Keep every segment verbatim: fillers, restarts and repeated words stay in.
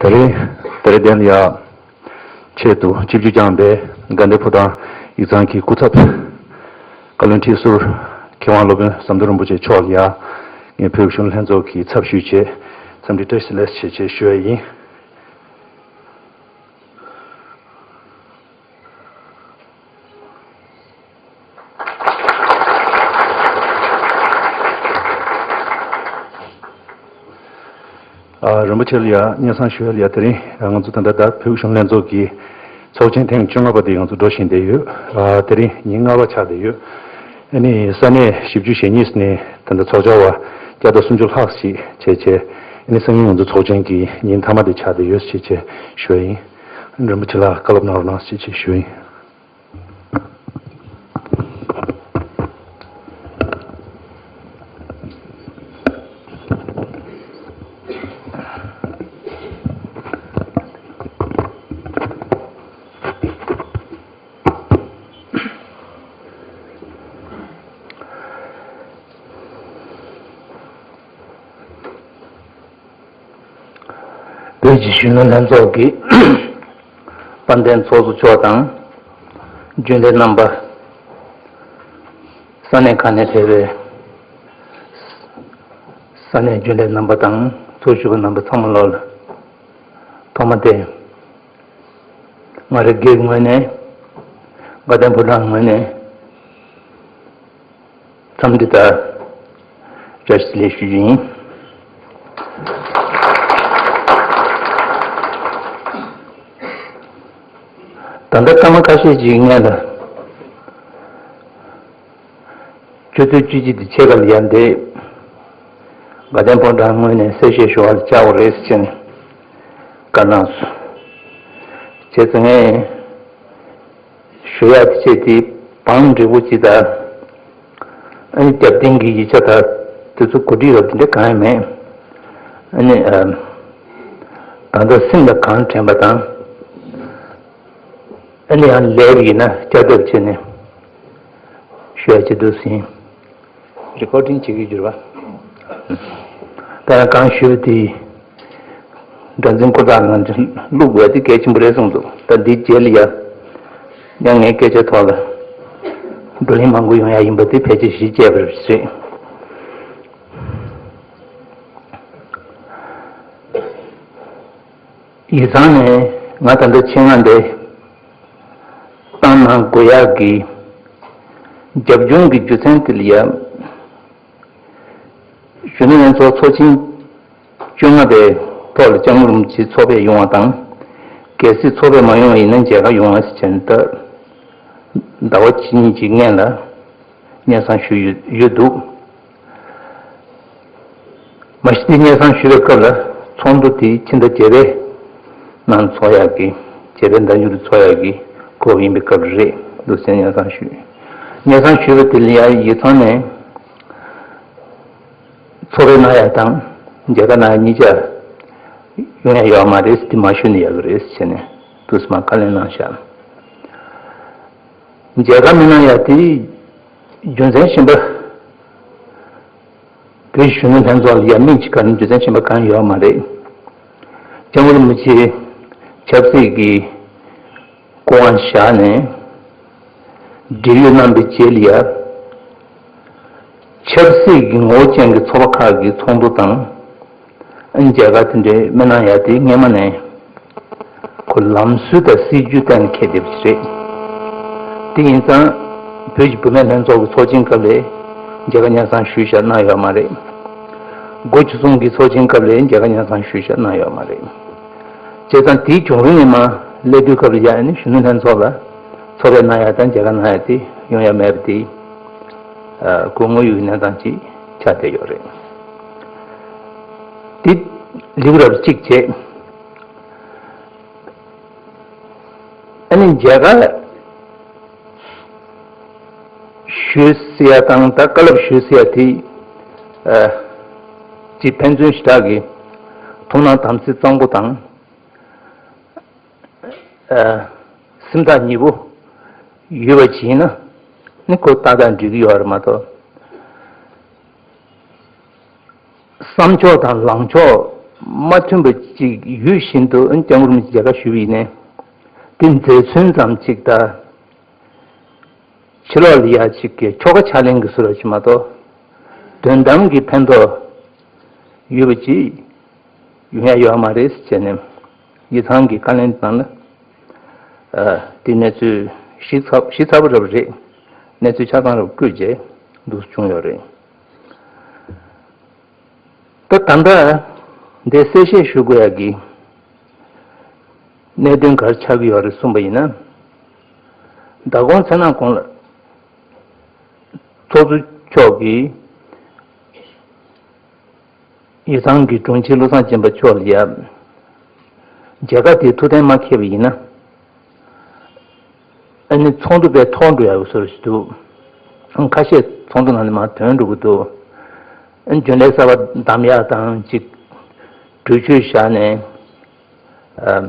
ད་རེས་ད་རེས་དེ་ལ་ཡ་ཆེད་དུ་ཆིབས་བསྒྱུར་བསྐྱངས་པའི་དགའ་ལྡན་ཕོ་བྲང་ཡིག་ཚང་གི་སྐུ་ཚབ་བཀའ་བློན་ཁྲི་ཟུར་མཁས་དབང་སློབ་དཔོན་ཟམ་གདོང་རིན་པོ་ཆེ་མཆོག་ལ་ཡ་ངས་བོད་གཞོན་ལྷན་ཚོགས་ཀྱི་ཚབ་ཞུས་བྱས་འཚམས་འདྲི་བཀྲ་ཤིས་བདེ་ལེགས་ཞེས་བྱས་ཞུ་བ་ཡིན། ཨ། རིན་པོ་ཆེ་ལ་ཡ་སྙན་སེང་ཞུ་ཡ་ལ་ཡ། དེ་རིང་ང་ཚོ་ད་ལྟ་ད་བོད་གཞོན་ལྷན་ཚོགས་ཀྱི་ཚོགས་ཆེན་ཐེངས་བཅོ་ལྔ་པ་དེ་ང་ཚོ་འགྲོ་བཞིན་བསྡད་ཡོད། ཨ། དེ་རིང་ཉིན་ལྔ་པ་ཆགས་བསྡད་ཡོད། ཨ་ནི་ས་གནས་བཞི་བཅུ་ཞེ་གཉིས་ནས་ད་ལྟ་ཚོགས་བཅར་བ་བརྒྱ་དང་སུམ་ཅུ་ལྷག་ཞིག་བྱས་བྱས། ཨ་ནི་སང་ཉིན་ང་ཚོ་ཚོགས་ཆེན་གྱི་ཉིན་མཐའ་མ་དེ་ཆགས་བསྡད་ཡོད་ཞེས་བྱས་ཞུ་ཡ་ཡིན། རིན་པོ་ཆེ་ལ་བཀའ་སློབ་གནང་རོགས་གནང་ཞེས་བྱས་ཞུ་ཡ་ཡིན། བོད་ཀྱི་གཞོན་ནུ་ལྷན་ཚོགས་ཀྱི་དཔལ་ལྡན་ཚོགས་གཙོ་མཆོག་དང་། རྒྱུན་ལས་རྣམ་པ། ས་གནས་ཁག་ནས་ཕེབས་པའི་ས་གནས་རྒྱུན་ལས་རྣམ་པ་དང་ཚོགས་ཞུགས་པ་རྣམ་པ་ཚང་མ་ལོག་ལ། ཐོག་མ་དེ་ང་རང་སྒེར་ངོས་ནས། དགའ་ལྡན་ཕོ་བྲང་ངོས་ནས། འཚམས་འདྲི་དང་བཀྲ་ཤིས་བདེ་ལེགས་ཞུ་རྒྱུ་ཡིན། ད་ལྟ་སྐར་མ་ཁ་ཤས་ཅིག་སྔོན་ལ། ཆུ་ཚོད་བཅུ་གཅིག་དང་ཕྱེད་ཀ་ལ་ཡར་འདེད། དགའ་ལྡན་ཕོ་བྲང་ངོས་ནས་གསལ་བཤད་ཞུ་བར་བཅར་བ་རེད་ཟེར་ནས་བཀའ་གནང་སོང་། བྱས་ཙང་ངས་ཞུ་ཡག་དེ་བྱས་ཏེ་བང་འབྲས་བུ་ཅིག་དང་། ཨ་ནི་རྒྱབ་རྟེན་གྱི་ཡིག་ཆ་དང་དེ་ཚོ་གོ་སྒྲིག་རབ་དེ་འདྲ་གང་ཡང་མེད། ཨ་ནི་ཨ། ད་ལྟ་སེམས་ལ་གང་དྲན་པ་དང་། ཨ་ནི་ཡང་ལས་ཡིན་ན་བསྐྱར་ལྡབ་བྱས་ནས་ཞུ་ཡག་ཅིག་འདུག་ཟིན། རི་ཀོར་ཌིང་བྱེད་ཀྱི་ཡོད་རེད་པ། ད་ཡང་གང་ཞུས་པ་དེ་སྒྲ་འཛིན་ཀུན་བཏགས་ནང་བླུག་དགོས་དེ་གལ་ཆེན་པོ་རེད་གསུངས་འདུག། ད་འདིའི་རྗེས་ལ་ཡ་ཡང་ངའི་སྐད་ཆའི་ཐོག་ལ་བགྲོ་གླེང་མང་པོ་ཡོང་ཡ་ཡིན་པ་དེ་ཕལ་ཆེར་གཞི་བཅས་པ་རེད། ཡིག་ཚང་ནས་ང་ད་ལྟ་ཆེད་མངགས་འདི་བཏང་གནང་དགོས་ཡག་གི་རྒྱབ་ལྗོངས་ཀྱི་རྒྱུ་མཚན་དེ་ལ་ཡ། གཞོན་ནུ་ལྷན་ཚོགས་ཚོགས་ཆེན་བཅོ་ལྔ་པའི་ཐོག་ལ་སྐྱབས་མགོན་རིན་པོ་ཆེ་ཚོགས་ཕེབས་ཡོང་བ་དང་། གལ་སྲིད་ཚོགས་ཕེབས་མ་ཡོང་བ་ཡིན་ན་མཇལ་ཁ་ཡོང་བ་ཟེར་བྱས་ནས་ད་ཟླ་བ་གཅིག་གཉིས་ཀྱི་སྔོན་ལ་སྙན་སེང་ཞུས་ཡོད་ཡོད་འདུག། མ་གཞི་དེ་སྙན་སེང་ཞུས་པའི་སྐབས་ལ་ཚོགས་འདུ་དེ་ཕྱི་ཟླ་བརྒྱད་པའི་ནང་ཚོགས་ཡག་གི། བརྒྱད་པའི་ཟླ་མཇུག་ཏུ་ཚོགས་ཡག་གི་སྐོར་ཡིན་པའི་སྐབས་རེད་འདུག་ཟེར་སྙན་སེང་ཞུས། སྙན་སེང་ཞུས་པ་དེ་ལ་ཡང་ཡིག་ཚང་ནས་ཚོགས་ཕེབས་གནང་ཡག་དང་མཇལ་ཁ་གནང་ཡག་གཉིས་ཆ་ཡོང་ཡག་ཡོད་མ་རེད། དེ་མ་ཞུས་ན་ཡག་གི་རེད་ཟེར་ནས་དུས་སུ་མ་བཀའ་ལན་གནང་བཞག། མཇལ་ཁ་མི་གནང་ཡག་དེ་རྒྱུ་མཚན་གཞན་པ། བོད་གཞོན་ནུ་ལྷན་ཚོགས་ལ་ཡ་མིང་ཅིག་ག་ནི་རྒྱུ་མཚན་གཞན་པ་གང་ཡོད་མ་རེད། སྐྱབས་མགོན་རིན་པོ་ཆེ་ཆབ་སྲིད་ཀྱི་སྐུ་དབང་བཞག་ནས་བགྲེས་ཡོལ་གནང་པའི་རྗེས་ལ་ཡ། ཆབ་སྲིད་ཀྱི་ངོ་བོ་ཅན་གྱི་ཚོགས་པ་ཁག་གི་ཚོགས་འདུ་དང་། མཇལ་ཁ་དེ་འདྲའི་མི་གནང་ཡ་དེ་སྔས་མ་ནས་ཁོ་ལམ་སྲོལ་དང་སྲིད་ཇུས་གཏན་ལ་འཁེལ་བསྡད་པ་ཞིག་རེད། དེ་ཡིན་ཙང་བོད་ཀྱི་བུད་མེད་ལྷན་ཚོགས་ཀྱི་ཚོགས་ཆེན་སྐབས་ལ་མཇལ་ཁ་སྙན་སེང་ཞུས་བཞག་གནང་ཡོད་མ་རེད། སྒོ་བཅུ་གསུམ་གྱི་ཚོགས་ཆེན་སྐབས་ལ་མཇལ་ཁ་སྙན་སེང་ཞུས་བཞག་གནང་ཡོད་མ་རེད། བྱས་ཙང་དེའི་བྱུང་རིམ་ནས་མར་སླེབས་དུས་སྐབས་ལ་ཡ་ཨ་ནི་གཞོན་ནུ་ལྷན་ཚོགས་ལ་ཚོགས་ཕེབས་གནང་ཡ་དང་མཇལ་ཁ་གནང་ཡ་དེ་ཡོང་ཡ་མེད་པ་དེ་ཁོ་དངོས་ཡོད་ཀྱི་གནས་སྟངས་ཅིག་ཆགས་བསྡད་ཡོད་རེད། དེ་ལེའུ་རབས་གཅིག་བྱས། ཨ་ནི་མཇལ་ཁ་ཞུས་ཟེར་ཡ་དང་ད་བཀའ་སློབ་ཞུས་ཟེར་ཡ་དེ། ཨ། ཅིག་ཕན་ཚུན་ཞེ་དྲག་གི་ཐུགས་སྣང་དམ་ཚིག་གཙང་པོ་དང་། ཨ། སེམས་ཐག་ཉེ་པོ་ཡོད་པ་ཅིག་ཡིན་ན་ནི་ཁོ་ཏག་ཏག་འགྲིག་གི་ཡོད་རེད་མ་གཏོགས། བསམ་ཕྱོགས་དང་ལངས་ཕྱོགས་ མ་མཐུན་པ་ཅིག་ཡོད་བཞིན་དུ་སྐྱབས་མགོན་རིན་པོ་ཆེ་མཇལ་ཁ་ཞུས་པ་ཡིན་ནའི། དེ་མཛད་ཚུལ་ཙམ་ཅིག་དང་། ཕྱི་ལོགས་ལ་ཡ་ཅིག་གི་ཆོ་ག་ཕྱག་ལེན་གྱི་བཟོ་འདྲ་ཞིག་མ་གཏོགས། དོན་དམ་གྱི་ཕན་ཐོགས་ཡོད་པ་ཅིག་ཡོང་ཡ་ཡོད་མ་རེད་ཟེར་བྱས་ནས། ཡིག་ཚང་གི་བཀའ་ལན་ནང་ལ། ཨ། དེ་གནས་ཚུལ་ཞིབ་ཚགས་ཞིབ་ཚགས་པོ་རབ་རེད། གནས་ཚུལ་ཆ་ཚང་རབ་བཀོད་རྗེས་འདུག་བྱུང་ཡོད་རེད། ད་ད་ལྟ་འདི་གསལ་བཤད་ཞུ་དགོས་ཡ་གི་གནད་དོན་ག་རེ་ཆགས་ཀྱི་ཡོད་རེད་གསུངས་པ་ཡིན་ན། མདང་དགོང་མཚན་ནག་གུང་ལ་ཚོགས་གཙོ་མཆོག་གིས་ཡིག་ཚང་གི་དྲུང་ཆེ་བློ་བཟང་སྦྱིན་པ་མཆོག་ལ་ཡ་མཇལ་ཁ་དེ་ཐུགས་གཏན་མ་འཁེལ་བ་ཡིན་ན། ཨ་ནི་ཚོགས་འདུ་དཔེ་ཐོར་འགྲོ་ཡག་གི་བཟོ་འདྲ་ཞིག་འདུག་ཁ་ཤས་ཚོགས་འདུ་ནང་ནས་མར་ཐོན་འགྲོ་གི་འདུག་ཨ་ནི་རྒྱུན་ལས་གསར་པ་བདམས་ཡག་དང་ཅིག་གྲོས་ཆོད་བཞག་ནས། ཨམ།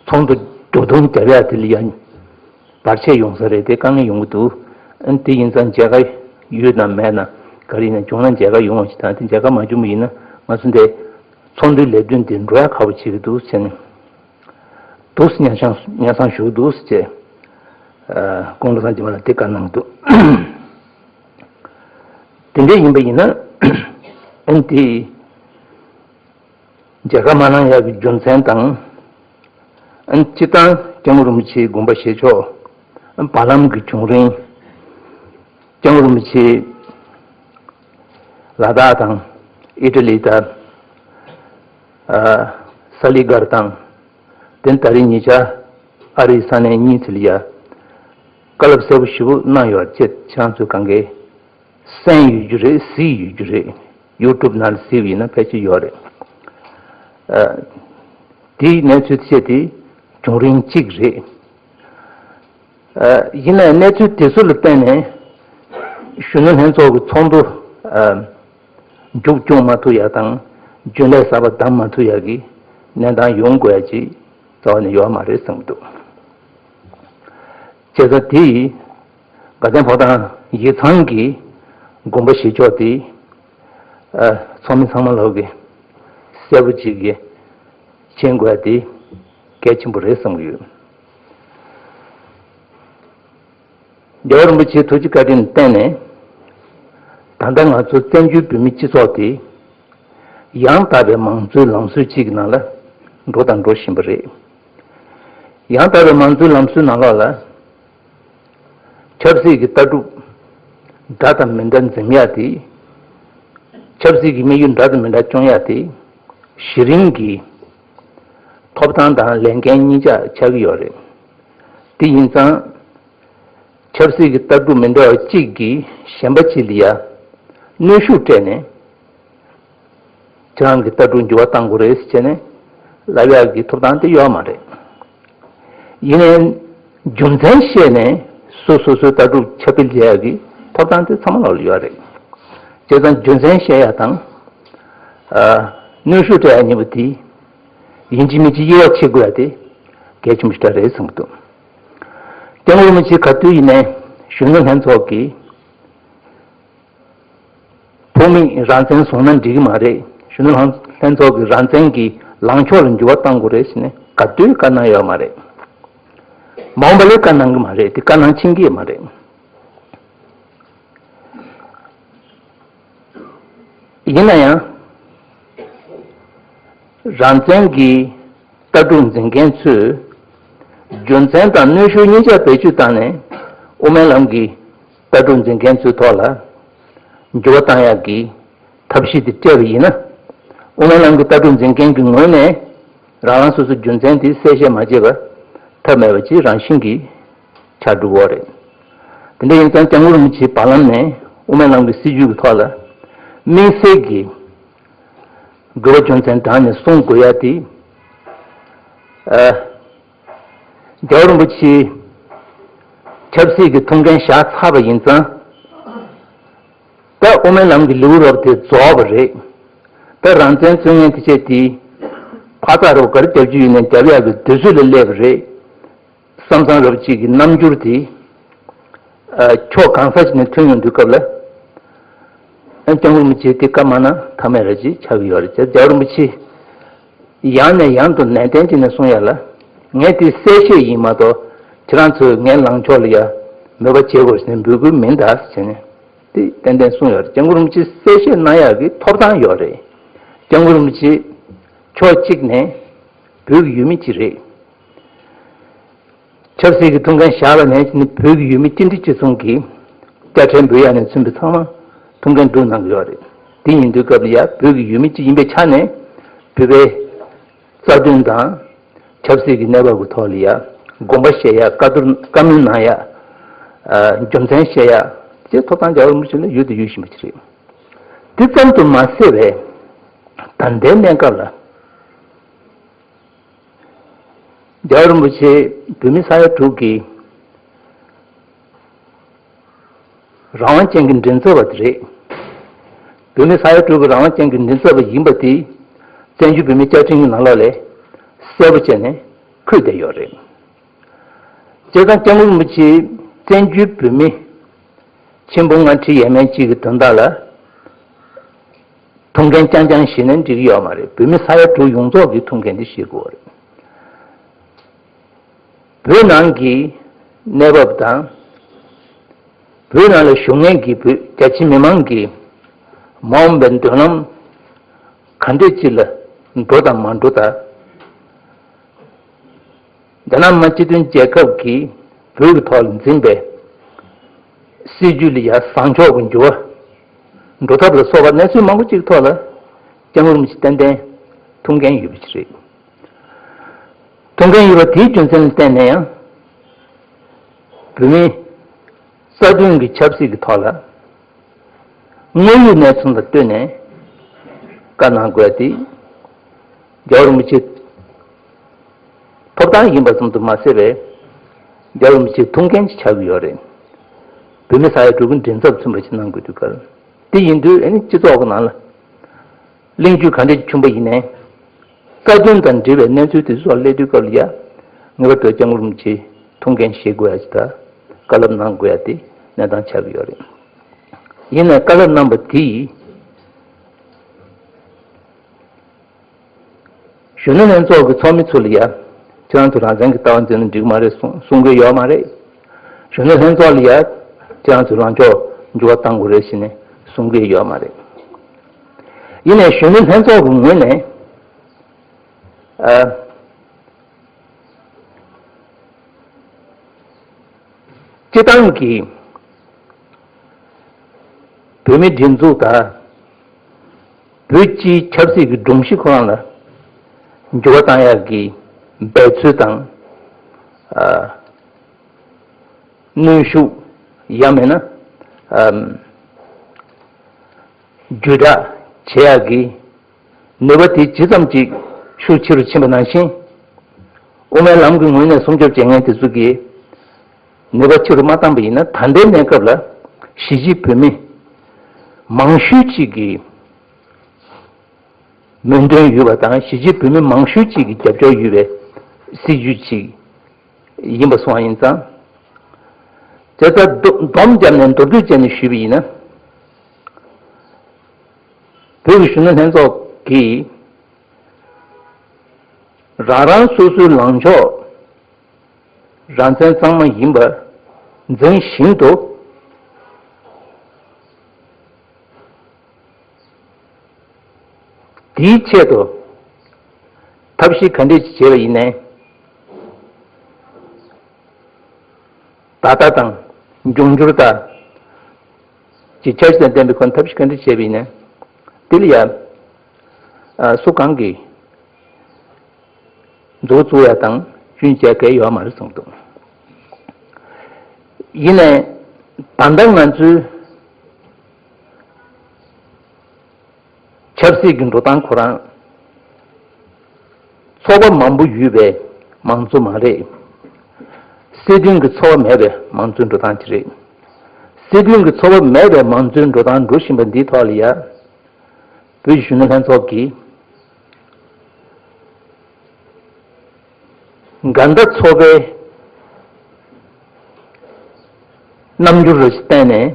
ཚོགས་འདུ་མཇུག་སྡོམ་རྒྱབ་ཡག་དེ་ལ་ཡང་བར་ཆད་ཡོང་ས་རེད་དེ། དཀའ་ངལ་ཡོང་གི་འདུག་ཨ་ནི་དེ་ཡིན་ཙང་མཇལ་ཁ་ཡོད་ན་མེད་ན་ག་རེ་ཡིན་ན་བྱུང་ན་མཇལ་ཁ་ཡོང་བ་ཞིག་དང་། དེ་མཇལ་ཁ་མ་བྱུང་བ་ཡིན་ན་ང་ཚོ་འདི་ཚོགས་འདུའི་ལས་དོན་དེ་འགྲོ་ཡག་ཁག་པོ་བྱེད་ཀྱི་འདུག་ཟེར་ནས། འདུག་སེ་སྙན་སེང་སྙན་སེང་ཞུ་འདུག་ཟེར་བྱས། ཨ། སྐུ་ངོ་བློ་བཟང་སྦྱིན་པ་ལགས་དེ་བཀའ་གནང་འདུག་དེ་འདྲ་ཡིན་པ་ཡིན་ན། ཨ་ནི་དེ་མཇལ་ཁ་མ་གནང་ཡག་གི་རྒྱུ་མཚན་དང་། ཨ་ནི་སྤྱིར་བཏང་སྐྱབས་མགོན་རིན་པོ་ཆེའི་དགོངས་པ་བཞེས་ཕྱོགས། ཨ་ནི་བར་ལམ་གྱི་བྱུང་རིམ། སྐྱབས་མགོན་རིན་པོ་ཆེ་ལ་དྭགས་དང་ཨི་ཊ་ལི་དང་། ཨ། ས་ལི་གར་དང་། དེ་ནས་ད་རེས་ཉེ་ཆར་ཨ་རིའི་ས་གནས་གཉིས་ཚུད་ལ་ཡ་བཀའ་སློབ་གསལ་པོ་ཞེ་པོ་གནང་ཡོད་པ་ཁྱེད་རང་ཚོས་གང་གས་གསན་ཡོད་རྒྱུ་རེད། གཟིགས་ཡོད་རྒྱུ་རེད། ཡུ་ཊུབ་ནང་ལ་གཟིགས་པ་ཡིན་ན་ཕལ་ཆེར་ཡོད་རེད། ཨ། དེའི་གནས་ཚུལ་བཤད་དེ་བྱུང་རིམ་གཅིག་རེད། ཨ། ཡིན་ནའི་གནས་ཚུལ་དེ་ཚོ་ལ་བརྟེན་ནས་གཞོན་ནུ་ལྷན་ཚོགས་ཀྱི་ཚོགས་འདུ། ཨ། མཇུག་སྐྱོང་མ་ཐུབ་ཡག་དང་རྒྱུན་ལས་གསར་པ་བདམས་མ་ཐུབ་ཡག་གི་གནས་སྟངས་ཡོང་དགོས་ཡག་ཅིག་རྩ་བ་ནས་ཡོད་མ་རེད་བསམ་གྱི་འདུག་བྱས་ཙང་དེ་ཡིས་དགའ་ལྡན་ཕོ་བྲང་ཡིག་ཚང་གི་དགོངས་པ་བཞེས་ཕྱོགས་དེ། ཨ། ཚོགས་མི་ཚང་མ་ལོག་གི་གསལ་པོ་ཅིག་གི་མཁྱེན་དགོས་ཡག་དེ་གལ་ཆེན་པོ་རེད་བསམ་གྱི་ཡོད། རྒྱལ་བ་རིན་པོ་ཆེའི་ཐུགས་རྗེ་བཀའ་དྲིན་བརྟེན་ནས་ད་ལྟ་ང་ཚོ་བཙན་བྱོལ་བོད་མིའི་སྤྱི་ཚོགས་དེ་ཡང་དག་པའི་མང་གཙོའི་ལམ་སྲོལ་གཅིག་གི་ནང་ལ་འགྲོ་དང་འགྲོ་བཞིན་པ་རེད། ཡང་དག་པའི་མང་གཙོའི་ལམ་སྲོལ་ནང་ལོགས་ལ་ཆབ་སྲིད་ཀྱི་ལྟ་གྲུབ་འདྲ་དང་མི་འདྲ་འཛིན་ཡག་དེ། ཆབ་སྲིད་ཀྱི་དམིགས་ཡུལ་འདྲ་དང་མི་འདྲ་སྐྱོང་ཡག་དེ་གཞི་རིམ་གྱི་ཐོབ་ཐང་དང་ལས་འགན་གཉིས་ཆ་ཆགས་ཀྱི་ཡོད་རེད། དེ་ཡིན་ཙང་། ཆབ་སྲིད་ཀྱི་ལྟ་གྲུབ་མི་འདྲ་བ་གཅིག་གིས་གཞན་པ་གཅིག་ལ་ཡ་གནོན་ཤུགས་སྤྲད་ནས་ཁྱེད་རང་གི་ལྟ་གྲུབ་འགྱུར་བ་གཏང་དགོས་རེད་ཟེར་བྱས་ནས་ལབ་ཡག་གི་ཐོབ་ཐང་དེ་ཡོད་མ་རེད། ཡིན་ནའི་རྒྱུ་མཚན་བཤད་ནས་སོ་སོ་སོའི་ལྟ་གྲུབ་ཁྱབ་སྤེལ་བྱེད་ཡག་གི་ཐོབ་ཐང་དེ་ཚང་མ་ལོག་ལ་ཡོད་རེད། བྱས་ཙང་རྒྱུ་མཚན་བཤད་ཡག་དང་། ཨ། གནོན་ཤུགས་སྤྲད་ཡག་གཉིས་པོ་དེ་ཡིན་གཅིག་མིན་གཅིག་དབྱེ་བ་ཕྱེ་དགོས་ཡག་དེ་གལ་ཆེན་པོ་ཞེ་དྲག་རེད་བསམ་གྱི་འདུག་སྐྱབས་མགོན་རིན་པོ་ཆེ་ག་དུས་ཡིན་ནའི་གཞོན་ནུ་ལྷན་ཚོགས་ཀྱི་ཕུགས་དམིགས་རང་བཙན་བཟུང་ན་འགྲིག་གི་མ་རེད། གཞོན་ནུ་ལྷན་ལྷན་ཚོགས་ཀྱི་རང་བཙན་གྱི་ལངས་ཕྱོགས་ལ་འགྱུར་བ་གཏང་དགོས་རེད་ཟེར་ནས་ག་དུས་བཀའ་གནང་ཡོད་མ་རེད། མ་འོངས་པ་ལ་བཀའ་གནང་གི་མ་རེད་དེ། བཀའ་གནང་ཕྱིན་གྱི་ཡོད་མ་རེད། ཡིན་ན་ཡང་། རང་བཙན་གྱི་ལྟ་གྲུབ་འཛིན་མཁན་ཚོས་རྒྱུ་མཚན་དང་གནོན་ཤུགས་གཉིས་ཆ་བེད་སྤྱོད་བཏང་ནས་དབུ་མའི་ལམ་གྱི་ལྟ་གྲུབ་འཛིན་མཁན་ཚོའི་ཐོག་ལ་འགྱུར་བ་བཏང་ཡག་གི་ཐབས་ཤེས་དེ་སྤྲད་པ་ཡིན་ན། དབུ་མའི་ལམ་གྱི་ལྟ་གྲུབ་འཛིན་མཁན་གྱི་ངོས་ནས་རང་རང་སོ་སོའི་རྒྱུ་མཚན་དེ་གསལ་བཤད་མ་བྱས་པར་ཐབས་མེད་པ་ཅིག་རང་བཞིན་གྱིས་ཆགས་འགྲོ་གི་རེད། དེ་འདྲ་ཡིན་ཙང་སྐྱབས་མགོན་རིན་པོ་ཆེས་བར་ལམ་ནས་དབུ་མའི་ལམ་གྱི་སྲིད་བྱུས་ཀྱི་ཐོག་ལ་དམིགས་བསལ་གྱི་དགོས་པ་རྒྱུ་མཚན་དྲངས་ནས་གསུང་དགོས་ཡ་དེ། ཨ། རྒྱལ་བ་རིན་པོ་ཆེས་ཆབ་སྲིད་ཀྱི་ཐུགས་འགན་བཞག་ཚར་བ་ཡིན་ཙང་། ད་དབུ་མའི་ལམ་གྱི་ལེའུ་རབ་དེ་རྫོགས་པ་རེད། ད་རང་བཙན་རྩོད་མཁན་དེ་བྱས་དེ་འཕག་འཚག་རོགས་ག་རེ་རྒྱབ་རྒྱུ་ཡིན་ནའི་རྒྱབ་ཡག་གི་དུས་ཚོད་ལ་སླེབས་པ་རེད། བསམ་བསམ་རབ་ཅིག་གི་རྣམ་འགྱུར་དེ། ཨ། ཕྱོགས་གང་ས་ཅིག་ནས་ཐོན་ཡོང་དུས་སྐབས་ལ། སྐྱབས་མགོན་རིན་པོ་ཆེ་དེ་བཀའ་མ་གནང་ཐབས་མེད་རེད་ཅེས་ཆགས་ཀྱི་ཡོད་རེད། རྒྱལ་བ་རིན་པོ་ཆེ་ཡང་ནས་ཡང་དུ་ནན་ཏན་བྱས་ནས་གསུང་ཡ་ལ། ངས་དེ་གསལ་བཤད་ཡིན་མ་གཏོགས་ཁྱེད་རང་ཚོས་ངའི་ལངས་ཕྱོགས་ལ་ཡ་མོས་པ་བྱེད་དགོས་ཟེར་ནས་འབོད་སྐུལ་མིན་ད་ཟེར་ནས་དེ་ཏན་ཏན་གསུངས་ཡོད་རེད། སྐྱབས་མགོན་རིན་པོ་ཆེ་གསལ་བཤད་གནང་ཡག་གི་ཐོབ་ཐང་ཡོད་རེད། སྐྱབས་མགོན་རིན་པོ་ཆེ་ཕྱོགས་གཅིག་ནས་བོད་ཀྱི་ཡུལ་མི་གཅིག་རེད། ཆབ་སྲིད་ཀྱི་ཐུགས་འགན་བཞག་པ་ནས་བྱས་ནས་བོད་ཀྱི་ཡུལ་མི་སྤྱི་འཐུས་སྤྱི་ཚོགས་ཀྱི་དཔྱ་ཁྲལ་འབུལ་ཡག་ནས་མཚོན་པའི་ཚང་མ་ཐུགས་འགན་སྒྲུབ་གནང་གི་ཡོད་རེད། དེ་ཡིན་དུས་སྐབས་ལ་ཡ་བོད་ཀྱི་ཡུལ་མི་གཅིག་ཡིན་པའི་ཆ་ནས་བོད་པའི་རྩ་དོན་དང་ཆབ་སྲིད་ཀྱི་གནས་བབ་ཀྱི་ཐོག་ལ་ཡ་དགོངས་པ་བཞེས་ཡ། བཀའ་བསྡུར་བཀའ་མོལ་གནང་ཡ། ཨ། རྒྱུ་མཚན་བཤད་ཡ་བཅས་ཐོབ་ཐང་རྒྱལ་བ་རིན་པོ་ཆེ་ལ་ཡོད་དུ་ཡོད་བཞིན་པ་ཅིག་རེད། དེ་ཙམ་དུ་མ་ཟད་པའི་ད་ལྟའི་གནས་སྐབས་ལ། རྒྱལ་བ་རིན་པོ་ཆེ་བོད་མི་ས་ཡ་དྲུག་གི་རང་དབང་ཅན་གྱི་མགྲིན་ཚབ་པ་དེ་རེད། བོད་མི་ས་ཡ་དྲུག་གི་རང་དབང་ཅན་གྱི་མགྲིན་ཚབ་པ་ཡིན་པ་དེ་བཙན་བྱོལ་བོད་མིའི་བཅའ་ཁྲིམས་ཀྱི་ནང་ལོགས་ལ་གསལ་པོ་བྱས་ནས་འཁོད་བསྡད་ཡོད་རེད། བྱས་ཙང་སྐྱབས་མགོན་རིན་པོ་ཆེ་བཙན་བྱོལ་བོད་མི་ཆེན་པོ་ལྔ་ཁྲི་ཡས་མས་གཅིག་གི་དོན་དག་ལ་ཐུགས་འགན་རྐྱང་རྐྱང་བཞེས་ན་འགྲིག་གི་ཡོད་མ་རེད། བོད་མི་ས་ཡ་དྲུག་ཡོངས་རྫོགས་ཀྱི་ཐུགས་འགན་འདི་བཞེས་དགོས་པ་རེད། བོད་ནང་གི་གནས་བབ་དང་། བོད་ནང་ལ་བཞུགས་མཁན་གྱི་བོད་རྒྱ་ཆེ་མི་མང་གིས་མ་འོངས་པའི་མདུན་ལམ་ག་འདྲས་ཅིག་ལ་འགྲོ་དང་མ་འགྲོ་དང་། རྒྱ་ནག་མི་དམངས་སྤྱི་མཐུན་རྒྱལ་ཁབ་ཀྱིས་བོད་ཀྱི་ཐོག་ལ་འཛིན་པའི་སྲིད་ཇུས་ལ་ཡ་བཟང་ཕྱོགས་ཀྱི་འགྱུར་བ་འགྲོ་ཐབས་ལ་སོགས་པ་གནས་ཚུལ་མང་པོ་ཅིག་ཐོག་ལ་སྐྱབས་མགོན་རིན་པོ་ཆེ་ཏན་ཏན་ཐུགས་འགན་ཡོད་པ་ཅིག་རེད། ཐུགས་འགན་ཡོད་པ་དེའི་རྒྱུ་མཚན་ལ་བརྟེན་ནས་ཡང་བོད་མིའི་རྩ་དོན་གྱི་ཆབ་སྲིད་ཀྱི་ཐོག་ལ་དངོས་ཡོད་གནས་ཚུལ་དང་བསྟུན་ནས་བཀའ་གནང་དགོས་ཏེ། རྒྱལ་བ་རིན་པོ་ཆེ་ཐོབ་ཐང་ཡིན་པ་ཙམ་དུ་མ་ཟད་པའི་རྒྱལ་བ་རིན་པོ་ཆེའི་ཐུགས་འགན་ཅིག་ཆགས་ཀྱི་ཡོད་རེད། བོད་མི་ས་ཡ་དྲུག་གི་མགྲིན་ཚབ་མཚོན་པ་ཞིག་གནང་དགོས་དུས་སྐབས། དེ་ཡིན་དུས་ཨ་ནི་སྤྱི་ཚོགས་ཀྱི་ནང་ལ་གླེང་བརྗོད་ག་འདྲ་ཞིག་བྱུང་པ་ཡིན་ནའི། རྩ་དོན་དང་འབྲེལ་བའི་གནས་ཚུལ་དེ་ཚོ་སླེབས་དུས་སྐབས་ལ་ཡ། ངེས་པར་དུ་སྐྱབས་མགོན་རིན་པོ་ཆེ་ཐུགས་འགན་བཞེས་དགོས་ཡ་ཅིག་དང་བཀའ་སློབ་གནང་དགོས་ཡ་དེ་གནས་སྟངས་ཆགས་ཀྱི་ཡོད་རེད། ཡིན་ནའི་བཀའ་སློབ་གནང་པ་དེ་ཡིས། གཞོན་ནུ་ལྷན་ཚོགས་ཀྱི་ཚོགས་མི་ཚོ་ལ་ཡ། ཁྱེད་རང་ཚོ་རང་བཙན་གྱི་ལྟ་བ་འཛིན་ན་འགྲིག་མ་རེད་གསུང་གསུང་གི་ཡོད་མ་རེད། གཞོན་ནུ་ལྷན་ཚོགས་ལ་ཡ། ཁྱེད་རང་ཚོ་རང་ཕྱོགས་འགྱུར་བ་གཏང་དགོས་རེད་ཟེར་ནས་གསུང་གི་ཡོད་མ་རེད། ཡིན་ནའི་གཞོན་ནུ་ལྷན་ཚོགས་ཀྱི་ངོས་ནས། ཨ། སྤྱི་བཏང་གི་བོད་མིའི་སྒྲིག་འཛུགས་དང་། བོད་སྤྱིའི་ཆབ་སྲིད་ཀྱི་སྒྲོམ་གཞི་ཁོ་རང་ལ་འགྱུར་བ་གཏང་ཡག་གི་འབད་རྩོལ་དང་། ཨ། གནོན་ཤུགས། ཡང་མིན་ན། ཨམ། བརྒྱུད་བསྒྲགས་བྱེད་ཡག་གི་ནུས་པ་དེ་ཇི་ཙམ་ཅིག་ཤུགས་ཆེ་རུ་ཕྱིན་པ་ནང་བཞིན། དབུ་མའི་ལམ་གྱི་ངོས་ནས་སྲུང་སྐྱོབ་བྱེད་མཁན་དེ་ཚོ་གིས་ནུས་པ་ཆེ་རུ་མ་བཏང་པ་ཡིན་ན། ད་ལྟའི་གནས་སྐབས་ལ་གཞིས་བྱེས་བོད་མི་མང་ཤོས་ཅིག་གིས་མོས་འདུན་ཡོད་པ་དང་། གཞིས་བྱེས་བོད་མི་མང་ཤོས་ཅིག་གིས་རྒྱབ་སྐྱོར་ཡོད་པའི་སྲིད་ཇུས་ཅིག་ཡིན་པ་སོང་བ་ཡིན་ཙང་། དེ་ལྟར་སྡོམ་བརྒྱབ་ནས་མདོར་བསྡུས་བྱས་ནས་ཞུས་པ་ཡིན་ན། བོད་ཀྱི་གཞོན་ནུ་ལྷན་ཚོགས་ཀྱིས་རང་རང་སོ་སོའི་ལངས་ཕྱོགས་རང་བཙན་གཙང་མ་ཡིན་པ་འཛིན་བཞིན་དུ། དེའི་ཆེད་དུ་ཐབས་ཤེས་ག་འདྲས་ཅིག་བྱས་པ་ཡིན་ནའི། ད་ལྟ་དང་འབྱུང་འགྱུར་དང་གི་འཆར་གཞི་དང་ལྡན་པའི་ཁོ་ན་ཐབས་ཤེས་ག་འདྲས་བྱས་པ་ཡིན་ནའི། དེ་ལ་ཡ། ཨ། སུ་གང་གིས་མཛུབ་བཙུགས་ཡ་དང་སྐྱོན་བྱེད་མཁན་ཡོད་མ་རེད་གསུངས་འདུག་ཡིན་ནའི་ད་ལྟ་ང་ཚོའི་ཆབ་སྲིད་ཀྱི་འགྲོ་སྟངས་ཁོ་རང་ཚོགས་པ་མང་པོ་ཡོད་པའི་མང་གཙོ་མ་རེད། སྲིད་དོན་གྱི་ཚོགས་པ་མེད་པའི་མང་གཙོའི་འགྲོ་སྟངས་ཅིག་རེད། སྲིད་དོན་གྱི་ཚོགས་པ་མེད་པའི་མང་གཙོའི་འགྲོ་སྟངས་འགྲོ་བཞིན་པ་འདིའི་ཐོག་ལ་ཡ། བོད་ཀྱི་གཞོན་ནུ་ལྷན་ཚོགས་ཀྱིས་འགལ་ཟླ་ཚོགས་པའི་རྣམ་འགྱུར་རེ་ཞིག་བསྟན་ནས།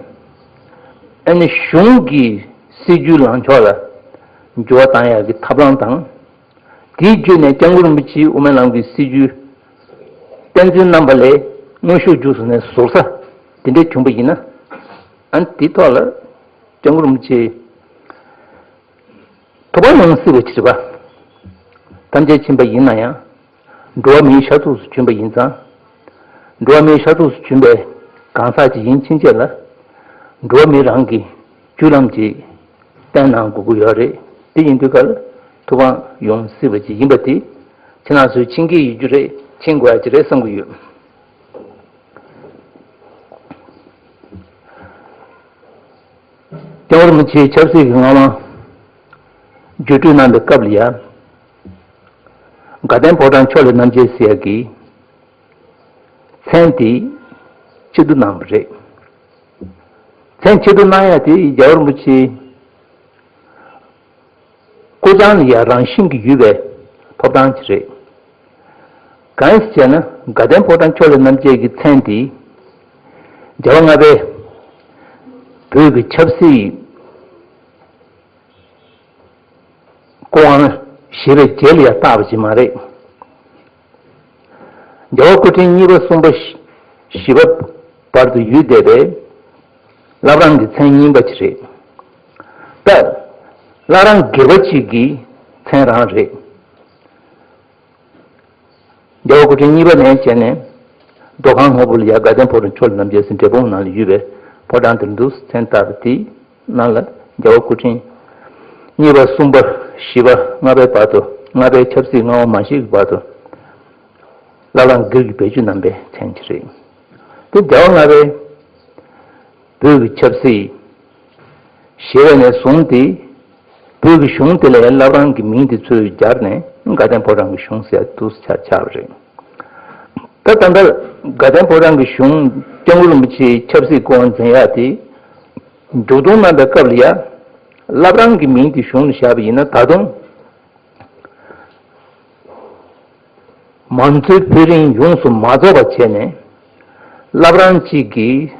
ཨ་ནི་གཞུང་གི་ སྲིད་བྱུས་ལངས་ཕྱོགས་ལ་འགྱུར་བ་བཏང་ཡག་གི་ཐབས་ལམ་དང་། དེའི་བརྒྱུད་ནས་སྐྱབས་མགོན་རིན་པོ་ཆེས་དབུ་མའི་ལམ་གྱི་སྲིད་བྱུས་བསྟན་འཛིན་རྣམ་པ་ལས་དངོས་ཤུགས་བརྒྱུད་བཟུང་ནས་ཟུར་ཟ་དེ་འདྲ་བྱུང་པ་ཡིན་ན། ཨ་ནི་དེའི་ཐོག་ལ་སྐྱབས་མགོན་རིན་པོ་ཆེ་ཐོབ་པ་ཡོང་སྲིད་པ་ཅིག་རེད་པ། ཐམས་ཅད་ཕྱིན་པ་ཡིན་ན་ཡང་། འགྲོ་བ་མིའི་ཤ་ཚུགས་སུ་བྱོན་པ་ཡིན་ཙང་། འགྲོ་བ་མིའི་ཤ་ཚུགས་སུ་བྱོན་པའི་གང་ཟག་ཅིག་ཡིན་ཕྱིན་ཆད་ལ། འགྲོ་བ་མི་རང་གི་རྒྱུ་ལམ་ཅིག་བསྟན་གནང་དགོས་ཀྱི་ཡོད་རེད། དེ་ཡིན་དུས་ག་ལ་ཐུབ་དབང་ཡོང་སྲིད་པ་ཅིག་ཡིན་པ་དེ། ཁྱེད་རང་ཚོས་མཁྱེན་གྱི་ཡོད་རྒྱུ་རེད། མཁྱེན་དགོས་ཡ་ཅིག་རེད་བསམ་གྱི་ཡོད། སྐྱབས་མགོན་རིན་པོ་ཆེའི་ཆབ་སྲིད་ཀྱི་སྔ་མ་བརྒྱུད་སྤྲོད་གནང་པའི་སྐབས་ལ་ཡ། དགའ་ལྡན་ཕོ་བྲང་ཕྱོགས་ལས་རྣམ་རྒྱལ་ཟེར་ཡག་གི་མཚན་དེ་ཕྱིར་བསྡུ་གནང་བ་རེད། མཚན་ཕྱིར་བསྡུ་གནང་ཡག་དེ་རྒྱལ་བ་རིན་པོ་ཆེ་སྐུ་བྱང་ལ་ཡ་རང་བཞིན་གྱི་ཡོད་པའི་ཐོབ་ཐང་ཅིག་རེད། གང་ཡིན་ཟེར་ན། དགའ་ལྡན་ཕོ་བྲང་ཕྱོགས་ལས་རྣམ་རྒྱལ་གྱི་མཚན་དེ་རྒྱལ་བ་ལྔ་པས་བོད་ཀྱི་ཆབ་སྲིད་སྐུ་དབང་བཞེས་པའི་རྗེས་ལ་ཡང་བཏགས་པ་ཅིག་མ་རེད། རྒྱལ་བ་སྐུ་ཕྲེང་གཉིས་པ་གསུམ་པ་བཞི་བཞི་པ་བར་དུ་ཡོད་བསྡད་པའི་བླ་བྲང་གི་མཚན་རྙིང་པ་ཅིག་རེད། ད་བླ་བྲང་སྒེར་པ་གཅིག་གི་མཚན་རང་རེད། རྒྱལ་བ་སྐུ་ཕྲེང་གཉིས་པ་ནས་བྱས་ནས་མདོ་ཁམས་སྔ་ཕྱི་ལ་ཡ་དགའ་ལྡན་ཕོ་བྲང་ཕྱོགས་ལས་རྣམ་རྒྱལ་ཟེར་འབྲས་སྤུངས་ནང་ལ་ཡོད་པའི་ཕོ་བྲང་དེར་འདུག་མཚན་བཏགས་པ་དེའི་ནང་ལ་རྒྱལ་བ་སྐུ་ཕྲེང་གཉིས་པ་གསུམ་པ་བཞི་པ་ལྔ་པའི་བར་དུ་ལྔ་པའི་ཆབ་སྲིད་མངའ་དབང་མ་བཞེས་ཀྱི་བར་དུ་བླ་བྲང་སྒེར་གྱི་བེད་སྤྱོད་གནང་པའི་མཚན་ཅིག་རེད། དེ་རྒྱལ་བ་ལྔ་པས་བོད་ཀྱི་ཆབ་སྲིད་བཞེས་པ་ནས་བཟུང་སྟེ། བོད་ཀྱི་གཞུང་དེ་ལ་བླ་བྲང་གི་མིང་དེ་ཚུར་སྦྱར་ནས་དགའ་ལྡན་ཕོ་བྲང་གི་གཞུང་ཟེར་དུ་ཆགས་ཆགས་པ་རེད། ད་ད་ལྟ་དགའ་ལྡན་ཕོ་བྲང་གི་གཞུང་སྐྱབས་མགོན་རིན་པོ་ཆེའི་ཆབ་སྲིད་སྐུ་དབང་འཛིན་ཡག་དེ་མཇུག་སྡོམ་གནང་པའི་སྐབས་ལ་ཡ། བླ་བྲང་གི་མིང་དེ་གཞུང་ལ་བཞག་པ་ཡིན་ན་ད་དུང་། མང་གཙོའི་བོད་རིང་ཡོངས་སུ་མ་རྫོགས་པ་བྱས་ནས། བླ་བྲང་གཅིག་གིས་